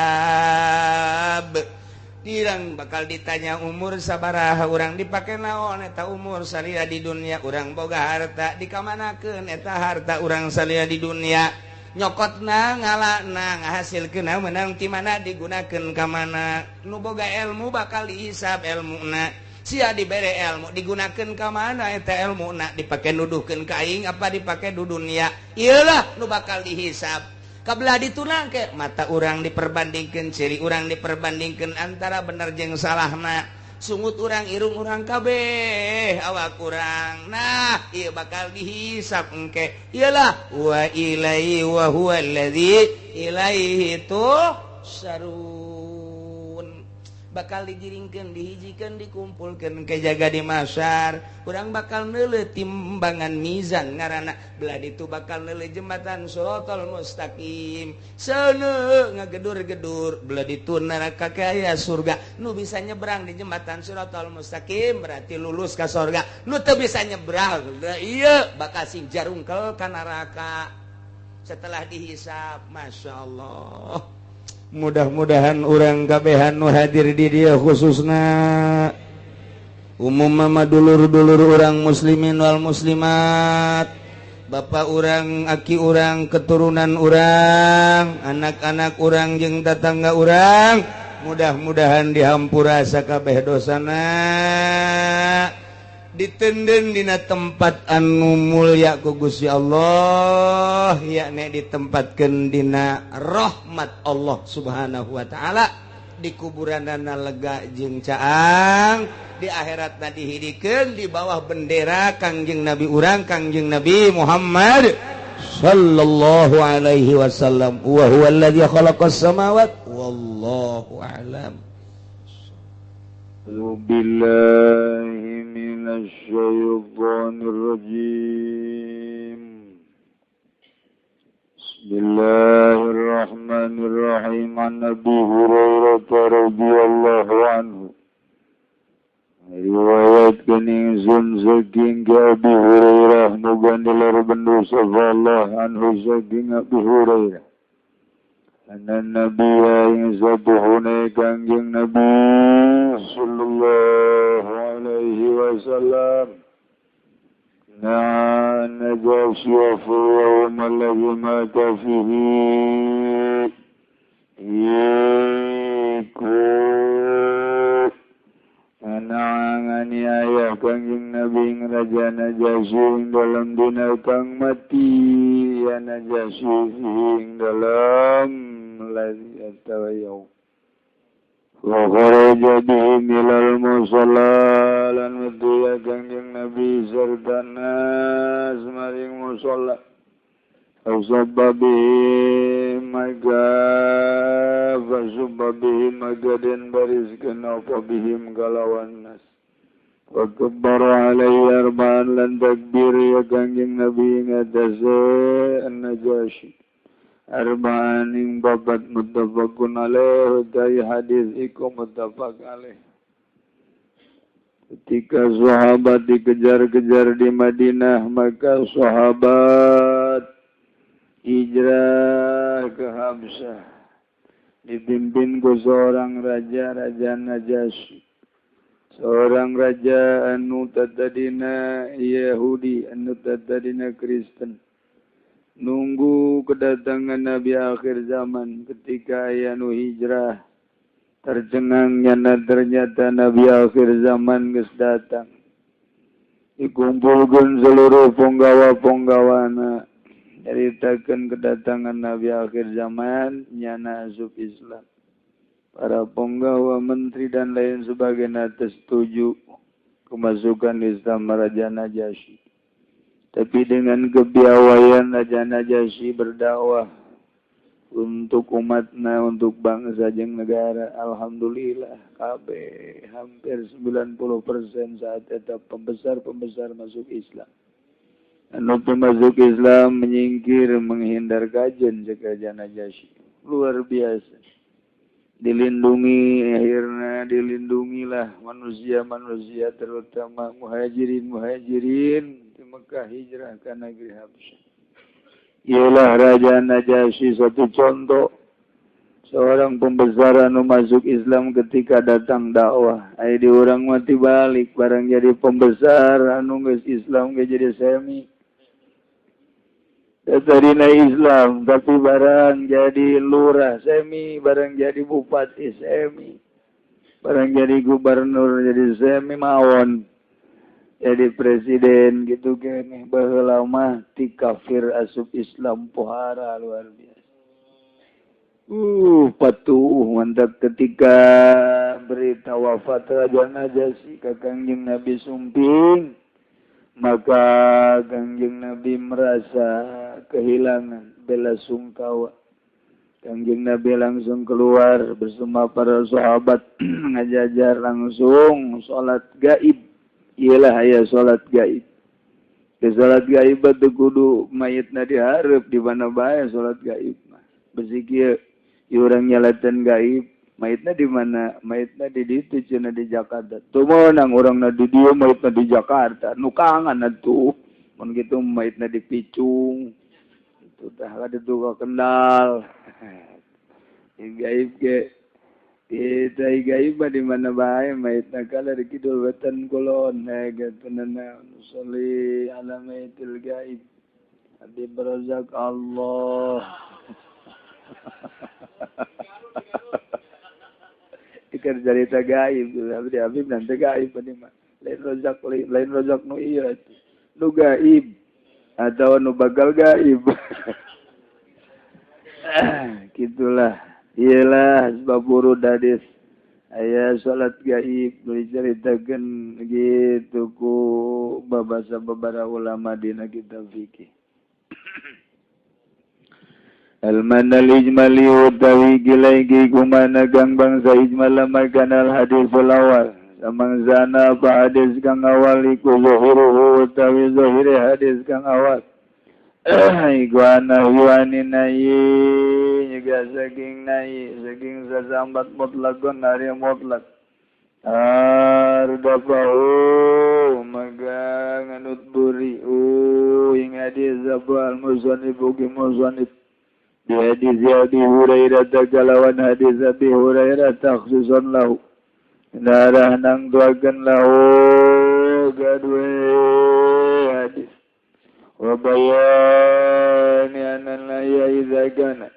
dirang bakal ditanya umur sabaraha urang dipake naon eta umur salila di dunia urang boga harta dikamanakeun eta harta urang salila di dunia nyokotna ngalana ngahasilkeun menang ti mana digunakeun ka mana nu boga ilmu bakal dihisab elmuna sia dibere ilmu digunakeun ka mana eta elmuna dipake nuduhkeun ka aing apa dipake du dunia ieulah nu bakal dihisab kabelah ditunang ke mata urang diperbandingkeun ciri urang diperbandingkeun antara bener jeung salahna sungut urang irung urang kabeh awak urang nah ieu bakal dihisab engke iyalah wa ilaihi wa huwa allazi ilaihi tuhsyarun bakal digiringkeun dihijikeun dikumpulkeun ke jaga di mahsyar urang bakal neuleuh timbangan mizan ngaranna belah ditu bakal neuleuh jembatan siratal mustaqim seuneu ngagedur-gedur belah ditu neraka kaya surga nu bisa nyebrang di jembatan siratal mustaqim berarti lulus ka surga nu teu bisa nyebrang ieu bakal sing jarungkel ka neraka setelah dihisab. Masya Allah. Mudah-mudahan urang kabehan nu hadir di dieu khususna Umum mama dulur-dulur urang muslimin wal muslimat, bapak urang, aki urang, keturunan urang, anak-anak urang jeung tetangga urang, mudah-mudahan dihampura sakabeh dosana, ditenden dina tempat anu mulia ku Gusti Allah, yakni ditempatkeun dina rahmat Allah Subhanahu wa taala, di kuburanana lega jeung caang, di akhiratna dihidikeun di bawah bendera Kangjeng Nabi urang, Kangjeng Nabi Muhammad sallallahu alaihi wasallam. Wa huwa alladzi khalaqas samawati wallahu a'lam. Billahi minasy syaithanir rajim. Bismillahirrahmanirrahim. An Abi Hurairah radhiyallahu anhu. Riwayat kening sun saking Abi Hurairah muga nilar bendu Allah anhu saking Abi Hurairah. Anna nabiyya ing satuhune Kangjeng Nabi sallallahu alaihi wasallam. Nah, Najasyi fi yawm alladhi mata fihi iku anangani ayah Kangjeng Nabi ing Raja Najasyi ing dalam dina kang mati ya Najasyi ing dalam ladzi atawa yaum. Wa kharaja bihim ilal musalla lan metu ya Kangjeng Nabi serta nas maring musalla. Fasubba bihim maka fasubba bihim maka den bariskeun apa bihim kalawan nas. Wa kabbara alaihi arba'an lan takbir ya Kangjeng Nabi ing atase An-Najasyi. Arba'an ing babat muttafaqun alaih, dari hadis iku muttafaq alaih. Ketika sahabat dikejar-kejar di Madinah, maka sahabat hijrah ke Habsyah, dipimpin ku seorang raja, Raja Najasyi. Seorang raja anu tatadina Yahudi, anu tatadina Kristen. Nunggu kedatangan Nabi akhir zaman. Ketika aya nu hijrah, tercengang nyana ternyata Nabi akhir zaman geus datang. Dikumpulkeun seluruh punggawa-punggawana, nyaritakeun kedatangan Nabi akhir zaman, nyana asup Islam. Para punggawa, menteri dan lain sebagainya setuju kemasukan Islam Raja Najasyi. Tapi dengan kepiawaian Raja Najasyi berdakwah untuk umatna, untuk bangsa jeung negara. Alhamdulillah kabeh hampir 90% saat eta pembesar-pembesar masuk Islam. Anu masuk Islam menyingkir, menghindar kajen cek Raja Najasyi. Luar biasa. Dilindungi, akhirnya dilindungilah manusia-manusia terutama muhajirin-muhajirin di Mekah hijrah ke negeri Habsyah. Ialah Raja Najasyi satu contoh seorang pembesar anu masuk Islam ketika datang dakwah. Ai di urang mati balik barang jadi pembesar anu geus Islam ge jadi semi. Tadina Islam tapi barang jadi lurah semi, barang jadi bupati semi, barang jadi gubernur jadi semi mawon, jadi presiden gitu kene. Baheula mah ti kafir asup Islam pohara luar biasa. Patuh mantap ketika berita wafat Raja Najasyi ka Kangjeng Nabi sumping, maka Kangjeng Nabi merasa kehilangan, bela sungkawa. Kangjeng Nabi langsung keluar bersama para sahabat ngajajar langsung salat gaib. Iyalah aya salat gaib. Ke salat gaib teu kudu mayitna dihareup di mana bae salat gaib mah. Besi kieu urang nyalatan gaib, mayitna di mana? Mayitna di ditu cenah di Jakarta. Teu meunang urangna di dieu mayitna di Jakarta. Nu kangen atuh. Mun kitu mayitna di Picung. Itu tah ka ditu ka Kendal. Gaib ge Kita gaib di mana bae mayitna kala di kidul wetan kulon negatuna sholli ala mayitil gaib Habib Razak Allah. Ikan cerita gaib Habib Habib nanti gaib ini mah lain rozak lain rozak nu ieu nu gaib atau nu bagal gaib. Gitulah iyalah sebab urut hadis aya salat gaib diceritakeun gitu ku babasa babara ulama dina kitab fikih. Al-manal ijmali utawi gilai kumana gang bangsa ijmal makanal hadisul awal samangzana apa hadis kang awal iku zuhuruhu utawi zuhire hadis kang awal iku ana yuani nayi juga saking nayi saking sasambat mutlakon ari mutlak ardafahu maka nganut buri ing hadis abal musannif ugi musannif di hadis Abi Hurairah kalawan hadis Abi Hurairah takhsusun lahu darah nang duakeun lahu gadwe hadis wa bayani anna ya idza kana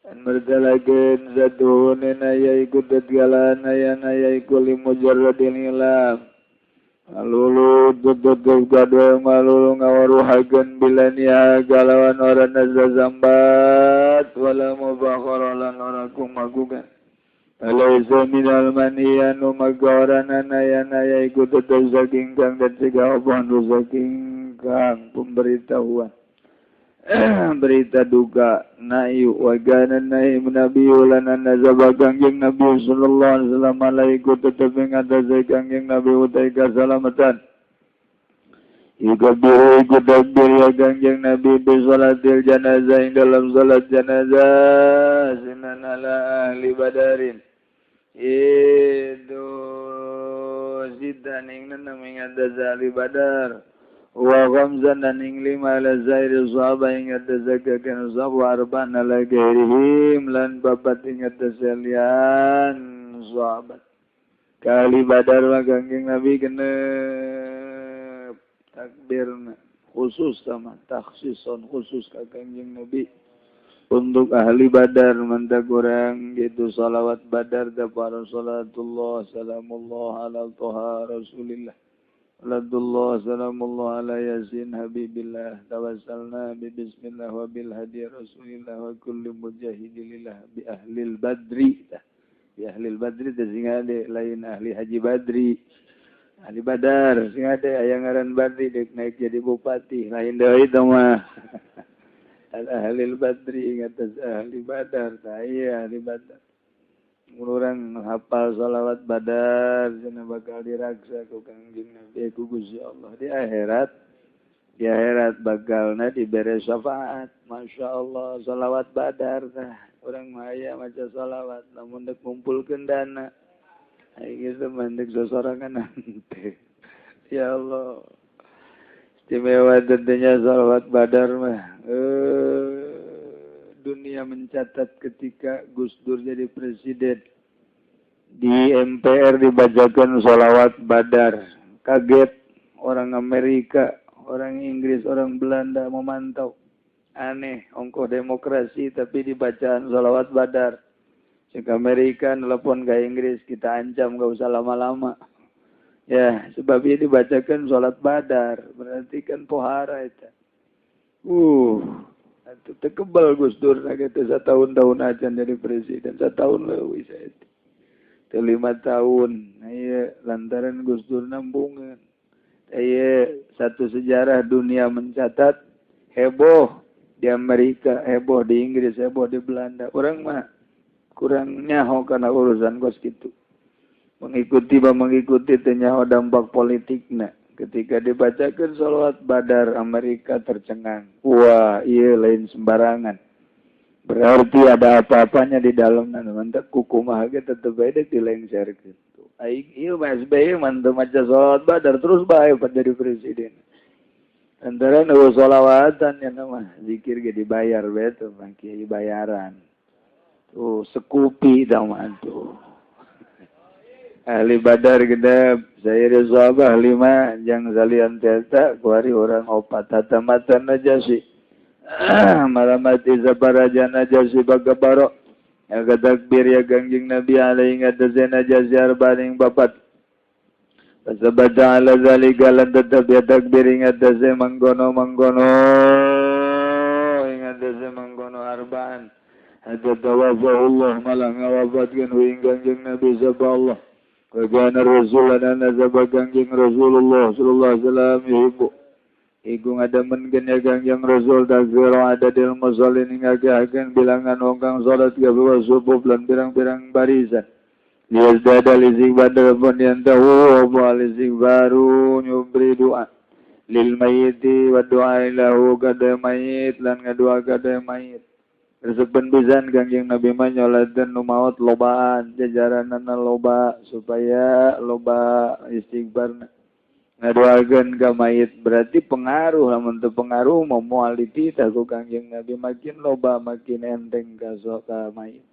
an merdalakeun zaduhun ya iku dadgalana ya ya iku li mujarradin ilam malulu tutut gadwe malulu ngawaruhakeun bilania galawan ora nazambat wala mubakhara lan ora kumagugan alaisa minal maniyanu magawarana ya ya iku tetep saking kang dan cegah apa saking kang pemberitahuan berita duka nayu wagana nahi nabi ulana nazaba kangjeng nabi sallallahu alaihi wasallam alaiku tetep ing atase kangjeng nabi utai kasalamatan yukabiru iku takbir ya kangjeng nabi bi salatil janazah ing dalam salat janazah sinan ala ahli badarin itu sidan ing nenem ing atase ahli badar wa khamsan dan ing lima ala zairi sahabat ing atas kena sahabat arba'an ala gairihim lan babat ing atas lian sahabat kali badar mah kangjeng Nabi kena takbirna khusus sama takhsison khusus ka kangjeng Nabi untuk ahli badar mantak orang gitu salawat badar da para salatullah salamullah ala toha rasulillah Salatullah salamullah ala yasin habibillah tawassalna bi bismillah wa bil hadi rasulillah wa kulli mujahidilillah bi ahlil badri bi ahlil badri teh sing ade lain ahli haji badri ahli badar sing ade aya ngaran badri deuk naik jadi bupati lain deui teh mah al ahlil badri ingat ahli badar tah ieu ahli badar urang hafal salawat badar cenah bakal diraksa ku Kangjeng Nabi ku Gusti Allah di akhirat bakalna dibere syafaat. Masya Allah salawat badar tah urang mah aya maca salawat lamun deuk ngumpulkeun dana ai geus mah deuk sosorangan henteu. Ya Allah istimewa tentunya salawat badar mah. Dunia mencatat ketika Gus Dur jadi presiden di MPR dibacakan sholawat badar. Kaget orang Amerika, orang Inggris, orang Belanda memantau. Aneh, ongkoh demokrasi tapi dibacaan sholawat badar. Cek Amerika nelpon ke Inggris, kita ancam gak usah lama-lama. Ya, sebab ini dibacakan sholat badar, berarti kan pohara itu. Tekebal Gus Dur gitu setahun-tahun aja jadi presiden, setahun leuwih saya itu. 5 tahun. Nah, iya, lantaran Gus Dur nambungan. Iya, satu sejarah dunia mencatat heboh di Amerika, heboh di Inggris, heboh di Belanda. Orang mah kurang nyaho karena urusan kos gitu. Mengikuti teu nyaho dampak politikna. Ketika dibacakan sholawat badar Amerika tercengang. Wah, iya lain sembarangan. Berarti ada apa-apanya di dalamnya. Mantap kukumaha ge tetep bae dilengserkeun. Aing ieu Mas SBY mantep maca sholawat badar terus bae jadi presiden. Antara nu sholawatan ya mah zikir ge dibayar bae tuh mah kiai bayaran. Tuh sekupi tah mah tuh. Ahli Badar genep, sair sahabah 5 jang salian teh kuari urang 4 hatamatan Najasyi. Malamati sabaraja Najasyi bagabaro. Ya takbir ya Kangjeng Nabi alaihi ngatasi Najasyi arbaning bapat. Pasabata ala zalika lan tetap ya takbir ingatasi mangkono mangkono ingatasi mangkono arbaan. Hatta tawafahullah malah ngawafatkan hu ing Kangjeng Nabi sapa Allah. Wa kana rasulana nazaba Kangjeng Rasulullah sallallahu alaihi wasallam yuhibbu. Iku ngademenkeun ya Kangjeng Rasul takbir adadil musallin ngagahakeun bilangan wong kang salat gawe subuh lan pirang-pirang barisan. Liyazdada lizigbadar pun yantahu wa lizigbaru nyubri doa lil mayyiti wa doa lahu kada mayit lan ngadua kada mayit. Resepen pisan Kangjeng Nabi mah nyolateun nu maot lobaan jajaranana loba supaya loba istighfarna. Ngadoakeun ka mayit berarti pengaruh, lamun teu pengaruh mau moal dititah ku Kangjeng Nabi makin loba makin enteng ka sok ka mayit.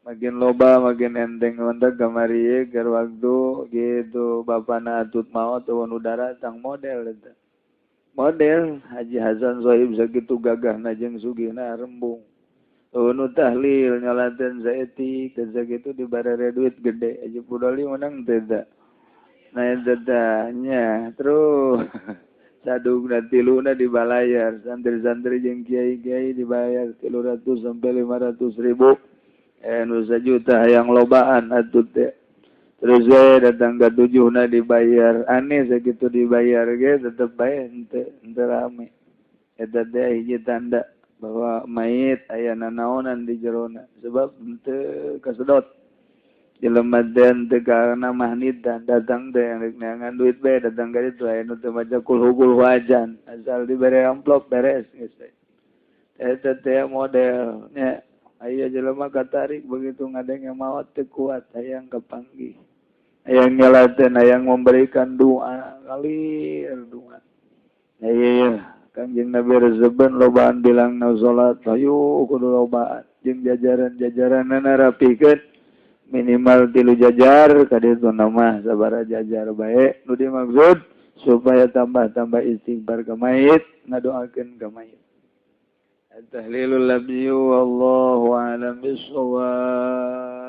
Makin loba makin enteng untuk kamari keur waktu gitu bapana atut maot eueun udara tang model eta. Model Haji Hasan Sohib sakitu gagahna jeung sugihna rembung. Eueun tahlil nyalateun saeutik teh sakitu dibarere duit gede Haji Pudoli menang teh da. Nah eta nya terus sadugna tiluna dibalayar santri-santri jeung kiai-kiai dibayar 300 sampai 500 ribu. Nu sajuta hayang lobaan atuh teh. Terus we datang ka tujuhna dibayar. Aneh sakitu dibayar ge tetep bae henteu rame. Eta teh hiji tanda bahwa mayit aya nanaonan di jerona sebab henteu kasedot. Jelema teh henteu karena mahnitan datang teh rek neangan duit bae datang ka ditu aya nu teu maca kulhu-kulhu ajan asal dibere amplop beres geus teh. Eta teh model nya. Aya jelema katarik begitu ngadenge maot teu kuat hayang kapanggih. Hayang nyalateun, hayang memberikan doa, ngalir doa. Aya Kangjeng Nabi rezeban lobaan bilangna salat, hayu kudu lobaan jeung jajaran-jajaranna rapikeun minimal 3 jajar ka ditu mah sabaraha jajar bae nu dimaksud supaya tambah-tambah istighfar ka mayit, ngadoakeun ka mayit. At-tahlilul labyu wallahu a'lam bissawab.